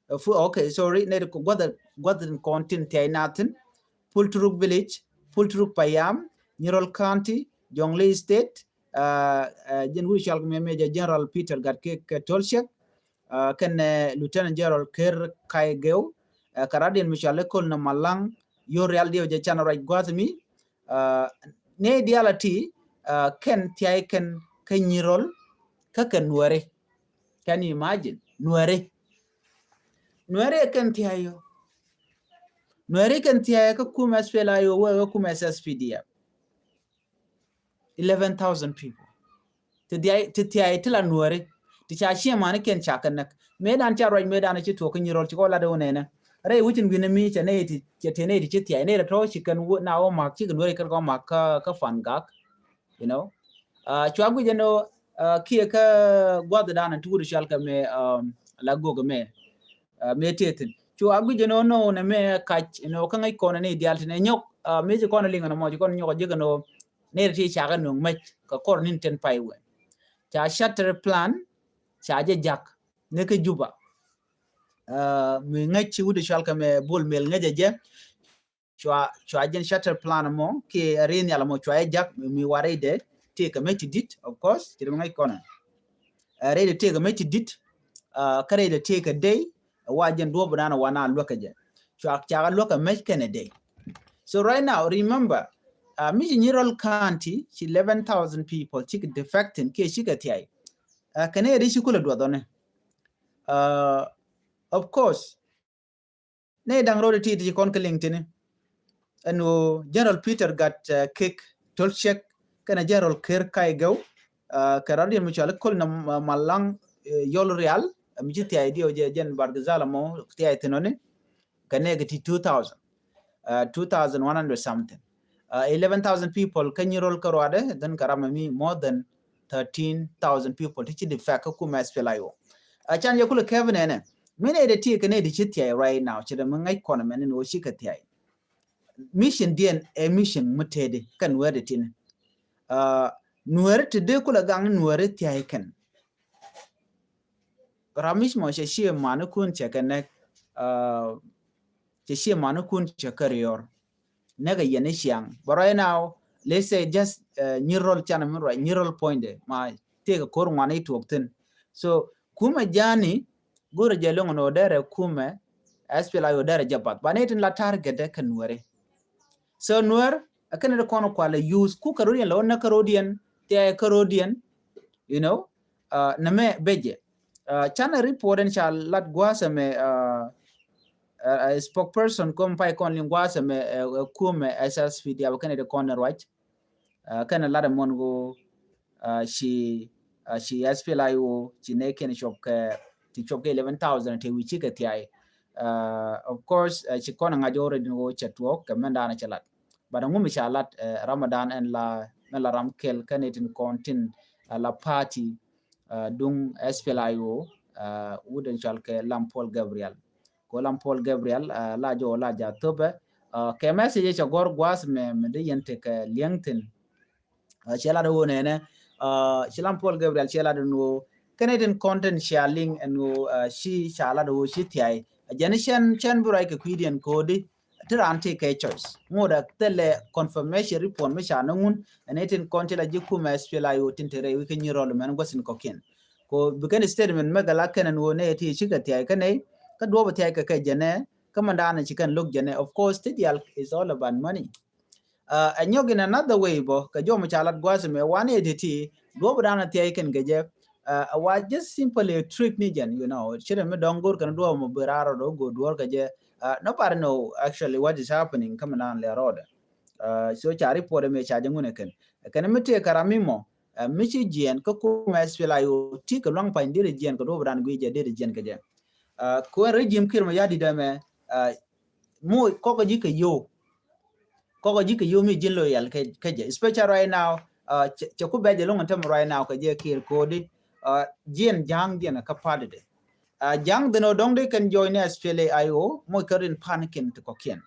Uh, fu, okay, sorry, nɛ gua̱th gua̱th tin kɔn tin thiay nathin. Pultruk village, Pultruk Payam, Nyirol County, Jonglei State. Uh, uh, jɛn wut cɔal kɛ mɛ Major General Peter Gatkiek Tolchiek. Uh, kɛn uh, Lieutenant General Ker Kai Geu. Uh, kɛ radiɛn mi cɔal Colonel Malang, Yor Rial diɛw jɛ canɛ ruac gua̱th mi. Uh, nɛ diaal a ti uh, kɛn thiay kɛn kä Nyirol kä kɛ Nuɛri. Can you imagine? Nuɛri. Nuɛri kɛn thiay yɔ. Nuɛri kɛn thiay kä kumɛ S P L I O wee kä kumɛ S S P D F. Eleven thousand people. Ti thiay, ti thiay ti la Nuɛri. Ti ca ciɛ mani kɛn ca kɛ näk. Mëë dan ca ruac mëë dan ci tuɔk kä Nyirol ci kɔ lat wä nɛnɛ. Rɛy wicin wi̱nɛ mi cɛ nɛy ti, cɛ te nɛy ti ci thiay nɛy rɛ tɔ ci kɛn wä na wä mak ci kɛ Nuɛri kɛn kɔ mak kä, kä Fangak. You know. Uh, cua guic ɛn ɔ uh, kiɛ kä gua̱th dan ti wut cɔal kɛ mɛ um, la gok mɛ. Uh, mɛ tethin. Cua guic ɛn ɔ nɔ nɛ mɛ kac ɛn ɔ kä ŋäc kɔn ni diaal tin ɛ nyɔk uh, mɛ ci kɔn liŋ ɛn ɔ mɔ ci kɔn nyɔk ji̱ kɛn ɔ nɛy ti cakɛ nuŋ mɛc kɛ kɔr nin ten pay wɛ. Ca charter plan ca jɛ jak ni kä Juba. Uh, mi ŋäc ci wut cɔal kɛ mɛ Bol Mel ŋäc jɛ. Cua, cua jɛn charter plan mɔ kiɛ ri nhial mɔ cua jɛ jak mi, mi warɛ idɛ ti kɛ mɛ ti dit, of course, ci ri mi ŋäc kɔnɛ. Ɛ rɛy dee tëëkɛ mec ti di̱t, kä rɛy dee tëëkɛ dey, ɛ wa jɛn duɔ̱ɔ̱p dan ɛ wa na luäkä jɛ. Cuak cakɛ luäkä mec kɛnɛ dey. So right now, remember, mi ci Nyirol County ci eleven thousand people cikɛ defecting kiɛ cikɛ thiay. Kɛnɛ ɛ di ci kulɛ duɔth ɔni. Of course, nɛ da̱ŋ ro̱d ti ti ci kɔn kä liŋ tini. Ɛn ɣöö General Peter Gat Kek Tolcek kɛnɛ General Ker Kai Gɛw, kɛ rɔ̱diɛn mi cual Kol na Malaŋ Yɔl Rial, mi ci thiay diɛ jɛ jɛn Bargazal mɔ thiay thin ɔni. Kɛ nɛ kɛ ti two thousand, two thousand one hundred something. Eleven thousand people kä Nyirol kä ruadɛ, then kɛ ram mi more than thirteen thousand people ti ci defect kä kumɛ S P L A I O. A can yɛ kulɛ kɛp nɛnɛ. Mi nɛ dee ti kɛ nɛ di ci thiay right now, ci dee mi ŋäc kɔn mɛn ni wä ci kɛ thiay. Mission diɛn ɛ mission mi tëëdi kɛn wɛɛdi tini. Nuɛri ti dee kulɛ gaŋ nuɛri thiay kɛn. Ramic mɔ cɛ cie mani kun cɛ kɛ nɛk, cɛ cie mani kun cɛ kɛ riɔr. Nɛk a yɛn i̱ ciaŋ. But right now, let's say just Nyirol canɛ mi ruac Nyirol puɔ̱nydɛ ma tëëkɛ ko̱r ŋuan i̱ tuɔk thi̱n. So kumɛ ja̱a̱ni go̱rɛ jɛ loŋ ni ɣöö derɛ kumɛ S P L A I O derɛ jɛ bath. But ni tin la target dɛ kɛ nuɛri. So nuɛr a kɛn ri kɔn kualɛ use ku kärodiɛn la wä na kärodiɛn thiaɛ kärodiɛn, you know, nɛ mɛ bejɛ. Canɛ report ɛn ca lat gua̱a̱sɛ mɛ spokesperson kom pay kɔn liŋ gua̱a̱sɛ mɛ kumɛ S S P D F kɛn ri kɔn ruac. Kɛn lat ɛmɔn go ci ci S P L A I O ci nɛ kɛn cop kɛ ti cop kɛ eleven thousand te wi̱ci kɛ thiay. Of course ci kɔn ŋa̱c already go cɛ tuɔɔk kɛ mɛn da̱a̱n cɛ lat. But ŋu mi ca lat Ramadan ɛn la mɛn la ram kɛl kɛn itin kɔn tin la party duŋ S P L A I O wut ɛn cɔal kɛ Lam Paul Gabriel. Ko Lam Paul Gabriel la jɔ la ja thopɛ kɛ message cɛ gɔr gua̱a̱th mɛ mɛ di yɛn tekɛ liɛŋ thin. Ciɛ lat woo nɛnɛ ci Lam Paul Gabriel ciɛ lat woo kɛn itin content sharing ɛn woo ci ca lat woo ci thiay. Jɛn cɛn cɛn bi ruac kɛ kui̱diɛn ko̱di ti raan ti kɛ choice ŋot a thilɛ confirmation report mi ca ni ŋun. Ɛn itin kɔn ti la ji̱ kumɛ S P L A I O tin te rɛy wi̱i̱ kɛ Nyirol mɛn gua̱sin kɔkiɛn. Ko bi kɛn statement mɛ gala kɛn ɛn woo nɛ ti ci kɛ thiay kɛ nɛy kä duɔp thiay kɛ kɛ jɛnɛ kä mɛ daanɛ ci kɛn lo̱k jɛnɛ. Of course ti dial is all about money. Ɛ nyɔk in another way bɔ kɛ jɔm ca lat gua̱a̱th mɛ wan ɛ ti ti duɔp dan a thiay kɛn kɛ jɛ. A wa just simply a trick ni jɛn, you know, ci rɛ mi dɔŋ go̱r kɛn duɔp mɔ bi raar rɔ dɔ go̱r duɔr kɛ jɛ. Nobody know actually what is happening kä mi naan lɛ rɔɔdɛ. So ca report mɛ ca jɛ ŋun ɛ kɛn kɛn mi tëë kɛ ram mi mɔ mi ci jiɛn kä kumɛ S P L A I O ti kɛ luaŋ pany dirɛ jiɛn kɛ duɔp dan gui jɛ dirɛ jiɛn kɛ jɛ. Kuɛn regime Kiir Mayardit ɛmɛ mu kɔkɔ ji̱ kɛ yo̱w. Kɔkɔ ji̱ kɛ yo̱w mi ji̱n loyal kɛ jɛ. Especially right now, cɛ ku bɛ jɛ loŋ in tɛm right now kɛ jɛ Kiir ko̱di jiɛn ja̱a̱ŋ jiɛn kä party de. Ja̱a̱ŋ dhin ɔ dɔ̱ŋ di kɛn join ni S P L A I O moc kɛ rin pan kɛn ti kɔkiɛn.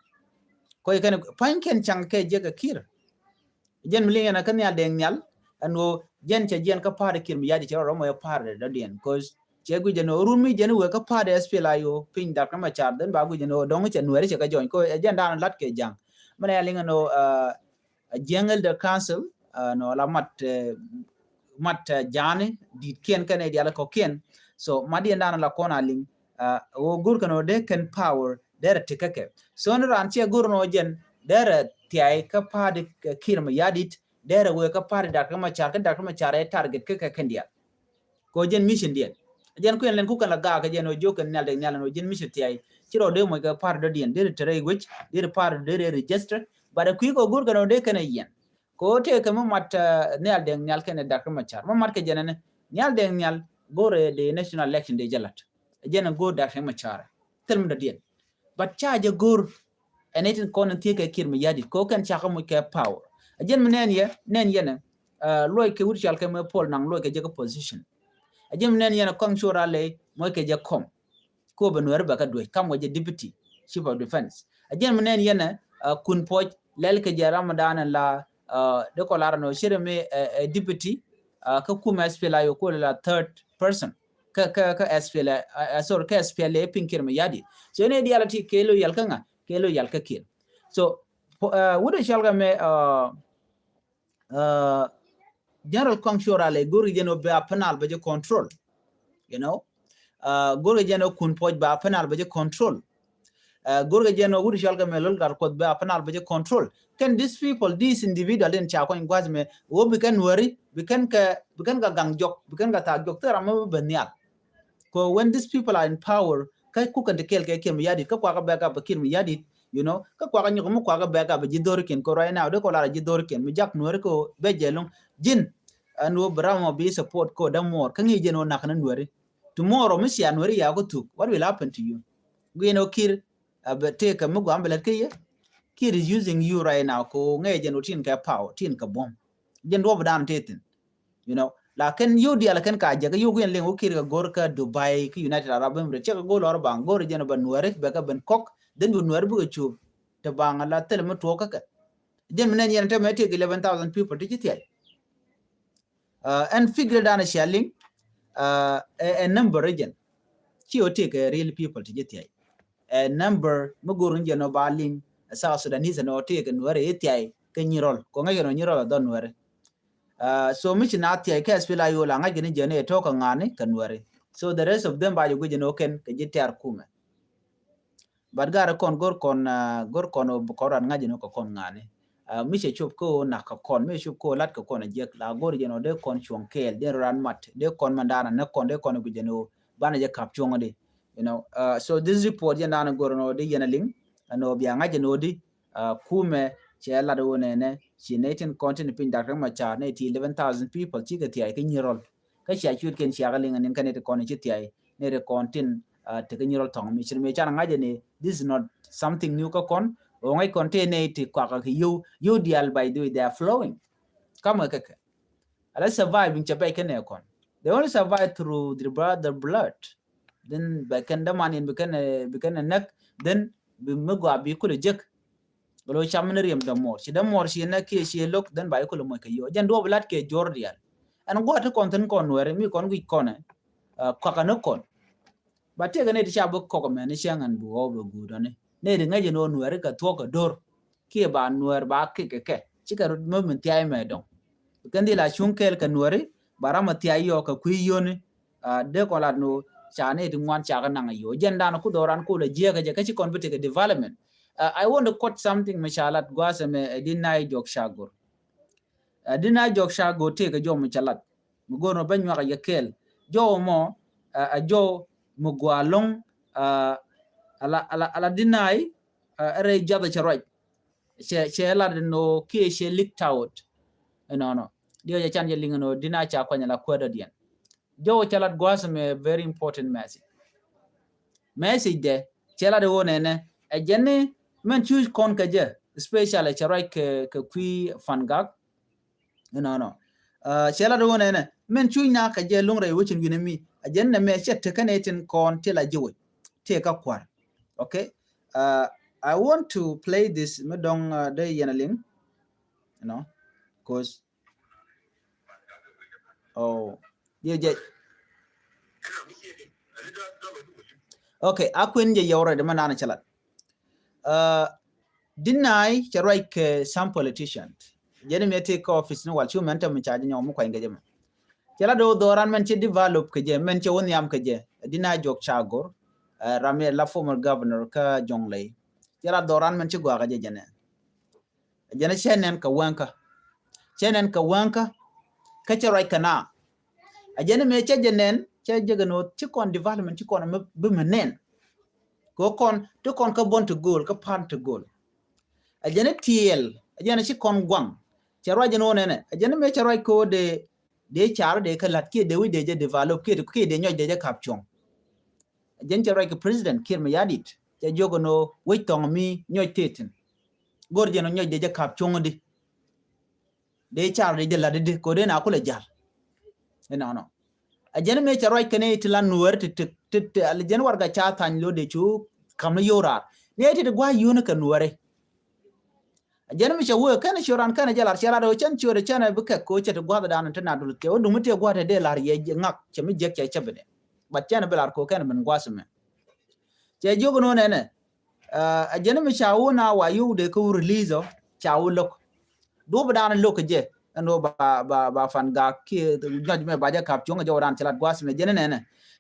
Kɔc kɛn pan kɛn caŋ kɛ jɛ kɛ Kiir. Jɛn mi liŋ yɛn a kä Nhial Deng Nhial ɛn ɣöö jɛn cɛ jiɛn kä party Kiir Mayardit cɛ rɔ rɔm ɛ party dɔ̱diɛn. Cause cɛ guic jɛn ɣöö run mi jɛn wee kä party S P L A I O piny Dak Machar dhin ba guic jɛn ɣöö dɔ̱ŋ cɛ nuɛɛri cɛ kä join. Kɔ ɛ jɛn da̱a̱n lat kɛ ja̱ŋ. Mɛn ɛ liŋ ɛn ɣöö a jiɛŋ Elder Council nɔ la mat mat ja̱a̱ni di̱t kiɛn kɛn ɛ dial kɔkiɛn. So mat yɛn da̱a̱n la kɔn a liŋ ɣöö go̱r kɛn ɣöö dee kɛn power derɛ ti kä kɛ. So ni raan ciɛ go̱r nɔ jɛn derɛ thiay kä party Kiir Mayardit derɛ wee kä party Dak Machar kä Dak Machar ɛ target kä kɛ kɛn dial. Kɔ jɛn mission diɛn jɛn kuɛn lɛn kukɛn la gaak kɛ jɛn ɔ jiök kɛn Nhial Deng Nhial ɛn ɔ jɛn mission thiay. Ci rɔ dee moc kɛ party dɔ̱diɛn derɛ te rɛy wec derɛ party derɛ register. But ɛ kui̱ kɔ go̱r kɛn ɔ dee kɛn ɛ yɛn. Kɔ tëë kɛ mi mat Nhial Deng Nhial kɛn ɛ Dak Machar mi mat kɛ jɛn ɛn Nhial Deng Nhial go̱r ɛ dee national election dee jɛ lat. Jɛn ɛ go̱r Dak Machar thil mi dɔ̱diɛn. But ca jɛ go̱r ɛn itin kɔn in thiek kɛ Kiir Mayardit kɛ kɛn cakɛ muc kɛ power. A jɛn mi nɛn yɛ nɛn yɛn ɛ luɔc kɛ wut cal kɛ mɛ Paul Nang luɔc kɛ jɛ kɛ position. A jɛn mi nɛn yɛn ɛ kɔŋ cor a lɛ muc kɛ jɛ kɔm. Ko bɛ nuɛri bɛ kɛ duec kam wɛ jɛ deputy chief of defense. A jɛn mi nɛn yɛn ɛ kun puɔc lɛl kɛ jɛ Ramadan la de kɔ lar nɔ cire mi ɛ deputy kä kumɛ S P L A I O ko la third person. Kä kä kä S P L A, sorry, kä S P L A piny Kiir Mayardit. So ni dial ti kɛ loyal kä ŋa kɛ loyal kä Kiir. So wut ɛ cal kä mɛ General Kɔŋ Cuɔr a lɛ go̱r jɛn ɔ bɛ a panel bɛ jɛ control. You know, uh, go̱rkɛ jɛn ɔ Kun Puɔc ba Upper Nile bɛ jɛ control. Uh, go̱rkɛ jɛn ɔ wut cɔal kɛ Malol Gatkuoth ba Upper Nile bɛ jɛ control. Kɛn these people, these individual in ca kuany gua̱th mɛ wä bi kɛn Nuɛri, bi kɛn kɛ, bi kɛn kɛ gaŋ jɔk, bi kɛn kɛ thaak jɔk thil ram mɛ bɛ nhial. Kɛ when these people are in power, kä kukɛn ti kɛɛl kɛ Kiir Mayardit, kä kuakä bɛ gap bɛ Kiir Mayardit, you know, kä kuakä nyɔk mi kuakä bɛ gap bɛ ji̱ dhorikiɛn kɛ right now, dee kɔ lar ji̱ dhorikiɛn mi jak Nuɛri kɛ bɛ jɛ loŋ ji̱n. Ɛn wä bi ram ɔ bi support kɛ dämuɔɔr kä ŋi̱i̱c jɛn wä nak ni Nuɛri. Tomorrow mi cia Nuɛri ya kä thuk, what will happen to you? Guiɛn ɔ Kiir, a bɛ tëëkɛ mi guam bɛ lät kä yɛ. Kiir is using you right now kɛ ŋɛɛ jɛn wä tin kɛ power, tin kɛ buɔ̱m. Jɛn duɔp dan tëë thin. You know, lakin yio̱w diaal kɛn ka jɛ kä yio̱w guiɛn liŋ wä Kiir kɛ go̱r kä Dubai kä United Arab Emirates, cɛ kɛ go̱r lɔr baŋ go̱r jɛn bɛ Nuɛri bɛ kä ben kɔk, then bi Nuɛri bikɛ cup. Te baŋ la thil mi tuɔɔk kä kɛ. Jɛn mi nɛn yɛn te mɛ tëëk eleven thousand people ti ci thiac. Uh, ɛn figure dan cia liŋ, uh, ɛ, ɛ number jɛn. Ci wä tëëk ɛ real people ti ci thiac. Ɛ number mi go̱r ni jɛn wä ba liŋ, ɛ South Sudanese ni wä tëëk ɛ Nuɛri i̱ thiac kɛ Nyirol. Kɔ ŋäc kɛ nɔ Nyirol ɛ dhɔ Nuɛri. Uh, so mi ci na thiac kɛ SPLA-IO la ŋa̱c kɛ ni jɛn ɛ tɔ̱ kɛ ŋa̱ni kɛ Nuɛri. So the rest of them ba jɛ guic jɛn wä kɛn kɛ ji̱ tɛ̈r kumɛ. But garɛ kɔn go̱r kɔn, uh, go̱r kɔn ɔ bi kɔn ran ŋa̱c jɛn ɔ kɛ kɔn ŋa̱ni. Uh, mi cɛ cop kä ɔ nak kɛ kɔn, mi cɛ cop kä ɔ lat kɛ kɔn ɛ jiɛk la go̱r jɛn ɔ dee kɔn cuɔ̱ŋ kɛɛl, dee ran mat, dee kɔn mɛn da̱a̱n ɛ näk kɔn, dee kɔn ɛ guic jɛn ɔ banɛ jɛ kap cuɔ̱ŋ di. You know, uh, so this report jɛn da̱a̱n go̱r nɔ di yɛn a liŋ, ɛn ɔ bia ŋa̱c jɛn ɔ di, uh, kumɛ cɛ lat ɔ nɛnɛ, ci nɛy tin kɔn tin piny Doctor Machar nɛy ti eleven thousand people cikɛ thiac kä Nyirol. Kä cia cuet kɛn cia kä liŋ ɛn in kä nɛy ti kɔn ci thiac, nɛy ti kɔn tin, uh, ti kä Nyirol thɔŋ mi cir mi can ŋa̱c ɛn, this is not something new kä kɔn. Ɔ ŋa̱c kɔn ti nɛy ti kuakä kɛ yio̱w, yio̱w diaal, by the way, they are flowing. Kamɛ kɛ kɛ. Ala surviving cɛ bɛc kɛ nɛ kɔn. They only survive through the brother blood. Then bɛ kɛn däman in bi kɛn, eh, bi kɛn ɛ näk, then bi mi gɔaa bi kulɛ jek. Gɛ lo cam ni riɛm dämuɔr. Ci dämuɔr ci nɛ kiɛ ci lo̱k, then ba i̱ kulɛ moc kɛ yio̱w. Jɛn duɔp lat kɛ jor diaal. Ɛn gua̱a̱t ti kɔn thi̱n kɔn Nuɛri, mi kɔn guic kɔn ɛ, uh, kɔakä ni kɔn. Ba tëëkɛ nɛy ti ca bi kɔk ɛmɛn ni cäŋ ɛn bi ɣɔw bɛ guut ɔni. Nɛy ti ŋäc ɛn ɣöö Nuɛri kɛ thuɔ̱k kɛ do̱r. Kiɛ ba Nuɛr ba kik kɛ kɛ. Cikɛ rut mi min thia̱a̱c mɛ dɔ̱ŋ. Kɛn dhil a cuŋ kɛɛl kɛ Nuɛri, ba ram ɛ thia̱a̱c yɔɔk kɛ kui̱ yio̱ni. Uh, dee kɔn lat ni ɣöö ca nɛy ti ŋuan ca kɛ naŋ a yio̱w. Jɛn dan ku dhɔran ku lɛ jiɛɛk kɛ jɛ kä ci kɔn bi tekɛ development. Uh, I want to quote something mi ca lat gua̱a̱th ɛmɛ, eh, Dina Ijok Chagor. Uh, Dina Ijok Chagor tëëkɛ jɔw mi ca lat. Mi go̱o̱r nɔ ben nyuak a yɛ kɛɛl. Jɔw mɔ, uh, a jɔw mi gɔaa ɛlɔ̱ŋ, uh, ala, ala, ala Dina I, uh, ɛ rɛy jiath cɛ ruac. Cɛ, cɛ lat nɔ kiɛ cɛ leak out. Ɛnɔnɔ. Diɛ jɛ can jɛ liŋ nɔ Dina ca kuany ala kuäär dɔ̱diɛn. Jɔw cɛ lat gua̱a̱th ɛmɛ very important message. Message dɛ cɛ lat ɣöö nɛnɛ ɛ jɛn ni mɛn cuc kɔn kɛ jɛ, especially cɛ ruac kɛ, kɛ kui̱ Fangak. Ɛnɔnɔ. Uh, cɛ lat ɣöö nɛnɛ mɛn cuc na kɛ jɛ lo̱ŋ rɛy wecin wi̱nɛ mi. Ɛ jɛn nɛ mɛ cɛ tekɛ nɛ tin kɔn ti la ji̱ wec. Tëë kä kua̱r. Okay. Uh, I want to play this mi dɔ̱ŋ, uh, dee yɛn a liŋ. You know, 'cause Oh, diɛ jɛ. Okay, a kuën jɛ yɛ already mɛ naan cɛ lat. Uh, Dina I cɛ ruac kɛ some politician. Jɛn mi ti kä office ni wal cu mɛn te mi ca jɛ nyɔk mi kuany kɛ jɛ mɛ. Cɛ lat doo dhɔran mɛn cɛ develop kɛ jɛ, mɛn cɛ wä nhiam kɛ jɛ. Dina Ijok Chagor, uh, ram yɛ la former governor kä Jonglei. Cɛ lat dhɔran mɛn cɛ gɔaa kɛ jɛ jɛ nɛ. Ɛ jɛn cɛ nɛn kɛ wäŋkä. Cɛ nɛn kɛ wäŋkä. Kä cɛ ruac kɛ na. Ɛ jɛn mëë cɛ jɛ nɛn, cɛ jɛ gɛ ni ɣöö ci kɔn development, ci kɔn bi mi nɛn. Kɛ kɔn, ti kɔn kä buɔ̱n ti go̱o̱l, kä pan ti go̱o̱l. Ɛ jɛn tiɛɛl, ɛ jɛn ci kɔn guaŋ. Cɛ ruac jɛn ɣöö nɛnɛ. Ɛ jɛn mëë cɛ ruac kɛ ɣöö dee, dee car dee kä la̱t kiɛ dee wi̱c dee jɛ develop kiɛ, kiɛ dee nyɔc dee jɛ ka̱p cuɔ̱ŋ. Jɛn cɛ ruac kɛ President Kiir Mayardit. Cɛ jiök ɛn ɣöö wec thɔŋ mi nyɔc tëë thi̱n. Go̱r jɛn ɣöö nyɔc dee jɛ ka̱p cuɔ̱ŋ di. Dee car dee jɛ la̱t di, kɛ ɣöö dee na kulɛ ja̱l. Inɔnɔ. Ɛ jɛn mëë cɛ ruac kɛn i̱ ti la Nuɛɛri ti, ti, ti, ti, ala jɛn warɛga ca tha̱ny lo̱ dee cu ka̱m ni yio̱w raar. Ni ɛ ti ti gua̱a̱c yio̱w ni kɛ Nuɛɛri. Ɛ jɛn mi cɛ wee kɛn ciöt ran kɛn jɛ lar cɛ lar ɣöö cɛn ciöt cɛn bi kɛk kɛ ɣöö cɛ ti gua̱a̱th dan ti na dul kɛ ɣöö duŋ mi tëë gua̱a̱th tɛ dee lar yɛ ŋak cɛ mi jiɛk cɛ cɛ bi dɛ. But cɛn bi lar kɛ ɣöö kɛn min gua̱a̱th mɛ. Cɛ jiök ni ɣöö nɛnɛ. Ɛ jɛn mi ca wun a wa yio̱w dee kä wun release ɔ ca wun lo̱k. Duɔ̱p dan lo̱k kɛ jɛ. Ɛn ɣöö ba, ba, ba Fangak kiɛ nyɔc mɛ ba jɛ kap cuɔ̱ŋ jɛ wä dan ci lat gua̱a̱th mɛ jɛn nɛnɛ.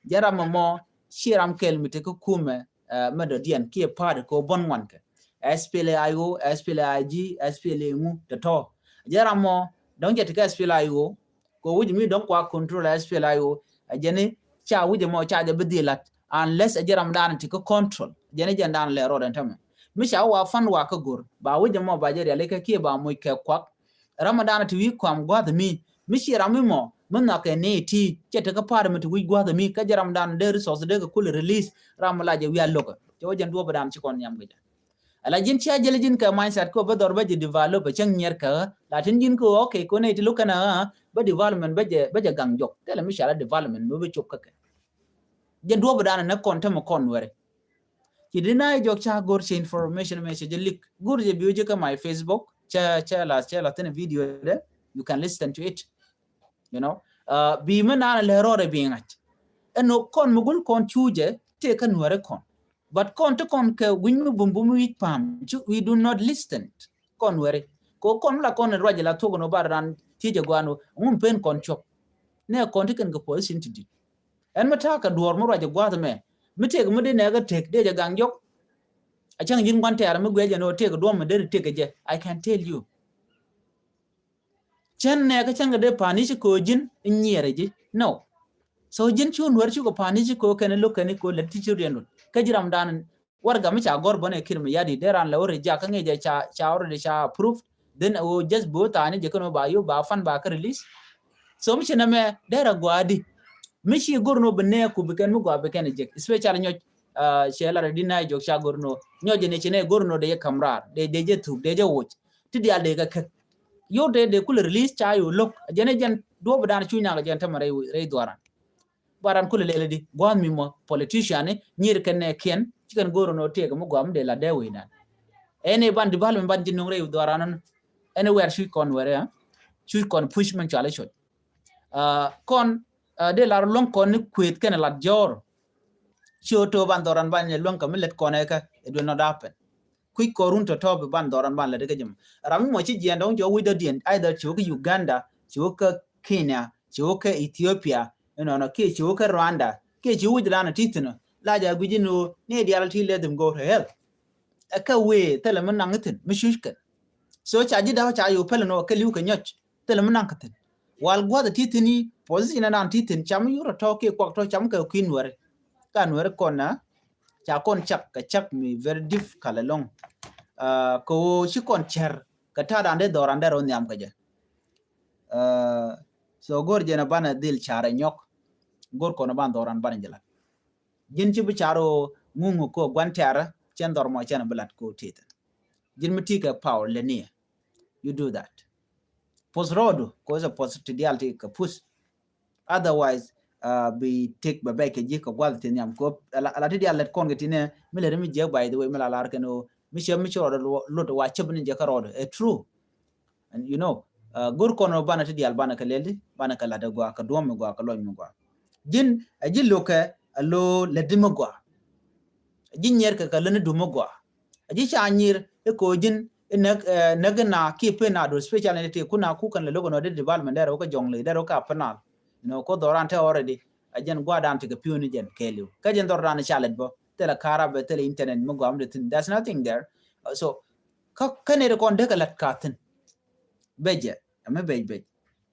Jɛn ram mɔ mɔ ci ram kɛl mi te kä kumɛ, eh, mɛ dɔ̱diɛn kiɛ party kɛ ɣöö buɔ̱n ŋuan kɛ. S P L A I O, S P L A I G, S P L A ŋu tɔ̱tɔ̱. Jɛn ram mɔ dɔ̱ŋ jɛ te kä S P L A I O, kɛ wi̱c mi dɔ̱ŋ kua control S P L A I O, a jɛn ni ca wi̱c mɔ ca jɛ bi dhil lat, unless a jɛ ram dan ti kä control, jɛn ni jɛn dan lɛ rɔɔd ɛn tämɛ. Mi ca wa fund wa kä go̱r, ba wi̱c mɔ ba jɛ riali kä kiɛ ba muc kɛ kuak. Ram dan ti wi̱c kuam gua̱th mi, mi ci ram mi mɔ, mi nhɔk kɛ ni ti, cɛ te kä party mi ti wi̱c gua̱th mi, kä jɛ ram dan dee resource dee kɛ kul release, ram mi la jɛ wi̱i̱ a lokä. Cɛ wä jɛn duɔp dan ci kɔn nhiam kɛ jɛ. Ala ji̱n cia jɛl ji̱n kɛ mindset kɛ bä dhɔr bä jɛ develop bä cäŋ nyier kɛ ɣä. Latin ji̱n kɛ, okay, kɛ nɛ ti lo̱k kɛn ɣä bä development bä jɛ, bä jɛ gaŋ jɔk. Thilɛ mi cala development mi bä cop kä kɛ. Jɛ duɔp dan nɛ kɔn tämɛ kɔn wɛrɛ. Ci di na jɔk ca go̱r cɛ information mɛ cɛ jɛ lik. Go̱r jɛ biu jɛ kɛ my Facebook. Cɛ, cɛ la, cɛ la thin video dɛ. You can listen to it. You know, uh, bi mi naan lɛ rɔɔdɛ bi ŋa̱c. Ɛn ɣöö kɔn mi gul kɔn cu jɛ tëë kä nuɛri kɔn. But kɔn ti kɔn kɛ wi̱ny mi bum bum wi̱c pa̱a̱m, cu, we do not listen. Kɔn nuɛri. Kɛ kɔn mi la kɔn in ruac la thuɔk in ɣöö bar ran thiec ɛ guan ɣöö ŋum pen kɔn cuɔp. Nɛ kɔn ti kɛn kɛ position ti dit. Ɛn mi ta̱a̱ kɛ duɔ̱ɔ̱r mi ruac ɛ gua̱a̱th ɛmɛ. Mi tëëk mi dee nɛ kɛ tëëk dee jɛ gaŋ jɔk. A cäŋ ji̱n gua̱n tɛɛr mi guiɛ jɛ ni ɣöö tëëk duɔ̱ɔ̱m mi dee tëëk ɛ jɛ. I can tell you. Cän nɛ kä cäŋ kɛ dee pa̱a̱n i̱ ci köö ji̱n in nyiɛɛrɛ ji̱. No. So ji̱n cu nuɛr cukɛ pa̱a̱n i̱ ci köö kɛn i̱ lo̱k kɛn i̱ köö lät ti ci riɛn rut. Kä ji̱ ram dan warɛga mi ca gɔr bä nɛ Kiir Mayardit dee ran lɛ wä reject kä ŋi̱i̱c jɛ ca, ca already ca approve. Then ɣöö just bi wä tha̱a̱ni jɛ kɛn wä ba yop ba fund ba kä release. So mi ci nɛmɛ dee rɛ gua̱a̱di. Mi ci go̱r ni wä bi nɛɛku bi kɛn mi gua̱a̱ bi kɛn jek. Especially nyɔc, ah, cɛ lar di na jɔk ca go̱r ni wä. Nyɔc jɛ ni ci nɛ go̱r ni wä dee jɛ ka̱m raar. Dee, dee jɛ thuk, dee jɛ woc. Ti diaal dee kɛ kek. Yot dee, dee kulɛ release ca yo̱o̱ lo̱k. Jɛn ɛ jɛn duɔ̱ɔ̱p dan cu nyak jɛn tämɛ rɛy, rɛy dhuaran. Baran kulɛ lɛl di gua̱a̱th mi mɔ politician ni nyier kɛn nɛ kiɛn ci kɛn go̱o̱r nɔ tëëk mi gua̱a̱m dee la dee wecdan. Ɛn ɛ ban development ban ji̱ nuŋ rɛy dhuaran nɔ. Ɛn ɛ wɛr cuc kɔn wɛr ya. Cuc kɔn push mɛn cual i̱ cuɔc. Ah, kɔn, ah, dee lar luɔ̱ŋ kɔn ni kuëth kɛn lat jɔɔr. Ci ɣä to̱o̱ ban dhɔran ban luɔ̱ŋ kɛ mi lät kɔn ɛ kä, it will not happen. Kui̱c kɔr run tɔ̱tɔ̱ bi ban dhɔran ban lät kä jɛ mɔ. Ram mi mɔ ci jiɛn dɔ̱ŋ jɔk wi̱c dɔ̱diɛn, either ci wä kä Uganda, ci wä kä Kenya, ci wä kä Ethiopia, you know, kiɛ ci wä kä Rwanda, kiɛ ci wä wi̱c dan ti thi̱n ɔ. La jɛ gui̱c in ɣöö ni diaal ti let them go to hell. Ɛ kä wee thilɛ mi naŋ thi̱n mi cuc kɛn. So ca ji̱ da̱k ca yo̱o̱ pɛl in ɣöö kɛ li̱w kɛ nyɔc. Thilɛ mi naŋ kɛ thi̱n. Wal gua̱th ti thi̱n i̱ position in dan ti thi̱n cam yur tɔ̱ kiɛ kuak tɔ̱ cam kɛ kui̱ nuɛri. Ka nuɛri kɔn na ca kɔn cak kɛ cak mi very difficult ɛlɔ̱ŋ. Ah, kɛ ɣöö ci kɔn cɛr kɛ ta̱a̱ dan dee dhɔran dee rɔ nhiam kɛ jɛ. Ah, so go̱r jɛn a banɛ dhil carɛ nyɔk. Go̱r kɔn a ban dhɔran banɛ jɛ lat. Ji̱n ci bi car ɣöö ŋuŋ kɛ gua̱n tɛ̈rä cɛn dhɔr mɔ cɛn bi lat kɛ ɣöö tithin. Ji̱n mi ti kɛ power lɛ ni. You do that. Post rɔɔdu kɛ ɣöö post ti diaal ti kɛ push. Otherwise, ah, bi tëk bɛ bɛc kɛ ji̱ kɛ gua̱th ti nhiam kop. Ala, ala ti diaal lɛt kɔn kɛ ti nɛ mi lɛt mi jiɛk, by the way, mi la lar kɛn ɣöö mi cɛ mi ci rɔɔdu lot wa cep ni jɛ kä rɔɔdu. Ɛ true. And you know, ah, go̱r kɔn ɣöö banɛ ti diaal banɛ kɛ lɛl di, banɛ kɛ lat ɛ gɔaa, kɛ duɔ̱m mi gɔaa, kɛ lɔc mi gɔaa. Ji̱n, ɛ ji̱ lo̱kɛ, ɛ lo̱ lɛt di mi gɔaa. Ɛ ji̱ nyiɛrkɛ kɛ lät ni dum mi gɔaa. Ɛ ji̱ ca nyier i̱ ko̱ ji̱n i̱ näk, eh, näk i̱ na kiɛ pen na do, especially ni ti kun a ku kɛn lɛ lo̱k ɛn ɔ di development dɛr wä kä Jɔŋli, dɛr wä kä Upper Nile. You know, ko̱ dhɔran te already. Ɛ jɛn gua̱a̱dan ti kɛ pi̱w ni jɛn kɛɛliw. Kä jɛn dhɔran ca lɛt bä. Thilɛ karabɛ, thilɛ internet mi gɔam di thi̱n. There's nothing there. Uh, so, kä, kä nɛy ti kɔn dee kɛ la̱t ka thi̱n. Becɛ. Ɛmɛ bec bec.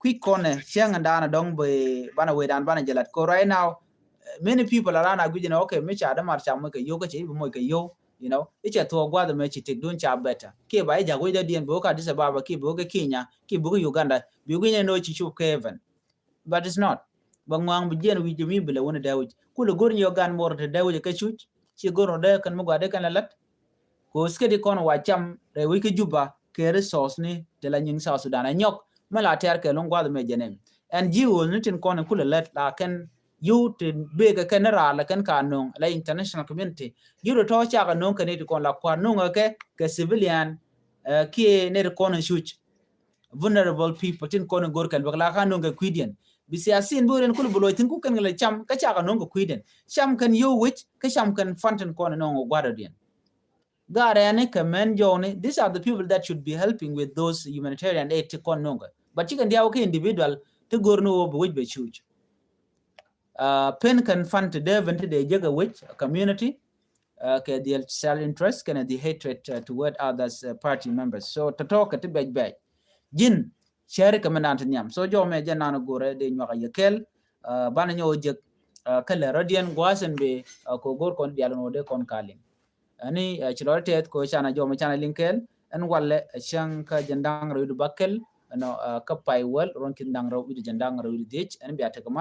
Kui̱c kɔnɛ cäŋ in daanɛ dɔ̱ŋ bɛ banɛ wecdan banɛ jɛ lat. Kɛ right now, eh, many people around a guic ni, okay, mi ca dämar ca moc kɛ yio̱w, kä cɛ i̱ bi moc kɛ yio̱w, you know. I̱ cɛ thuɔɔk gua̱th ɛmɛ ci tëkdun ca better. Kiɛ ba i̱ ja̱k wec dɔ̱diɛn bi wä kä Addis Ababa, kiɛ bi wä kä Kenya, kiɛ bi wä kä Uganda, bi wä guic ni nɔ ci cop kɛ heaven. But it's not. Bɛ ŋɔaŋ bi jiɛn wi̱c jɛ mi bi lɛ wun dee wi̱c. Kulɛ go̱r ni yɔ gan mor te dee wi̱c kɛ cuc. Ci go̱r ni dee kɛn mi gɔaa dee kɛn lɛ lat. Kɛ ɣöö state kɔn wa cam rɛy wec kä Juba kɛ resource ni ti la nyiŋ South Sudan ɛ nyɔk mi la tɛr kɛ luŋ gua̱th mɛ jɛ nɛm. Ɛn ji̱ ɣööth ni tin kɔn in kulɛ lät la kɛn yio̱w ti bëë kɛ kɛn ni raar la kɛn ka no̱o̱ŋ la international community. Yio̱w ti tɔ̱ cakɛ no̱o̱ŋ kɛn ni ti kɔn la kua̱r no̱o̱ŋ kɛ kɛ civilian, eh, kiɛ ni ti kɔn in cuc. Vulnerable people tin kɔn in go̱r kɛn bäk la ka no̱o̱ŋ kɛ kui̱diɛn. Bi siasin bi ɣöö rin kul bi loc thi̱n ku kɛn kɛ lɛ cam kä cakɛ no̱o̱ŋ kɛ kui̱diɛn. Cam kɛn yio̱w wec kä cam kɛn fan tin kɔn in no̱o̱ŋ gua̱dɔdiɛn. Gaarɛ ni kɛ mɛn jɔwni, these are the people that should be helping with those humanitarian aid ti kɔn no̱o̱ŋ kɛ. But ci kɛn diaw kɛ individual ti go̱r ni wä bi wec bɛ cuc. Pen kɛn fan ti dee ben ti dee jek a wec community kɛ the self interest kɛn the hatred toward others party members. So tɔtɔ kɛ ti bɛc bɛc jin cɛri kɛ mi nan ti nhiam. So jɔmɛ jɛ nan go̱rɛ dee nyuak a yɛ kɛl. Banɛ nyɛ wä jek kɛ lɛ rɔdiɛn gua̱a̱th ɛn bee kɛ go̱r kɔn dial ɛn wä dee kɔn kalin. Ɛni ci lɔri tɛth kɛ wä canɛ jɔmɛ canɛ liŋ kɛl ɛn walɛ cäŋ kä jɛn da̱ŋ rɛw di bak kɛl ɛnɔ kä pay wäl ruɔ̱n ki̱n da̱ŋ rɛw wi̱cdɛ jɛn da̱ŋ rɛw wi̱cdɛ dhiec ɛn bia tekɛ mal.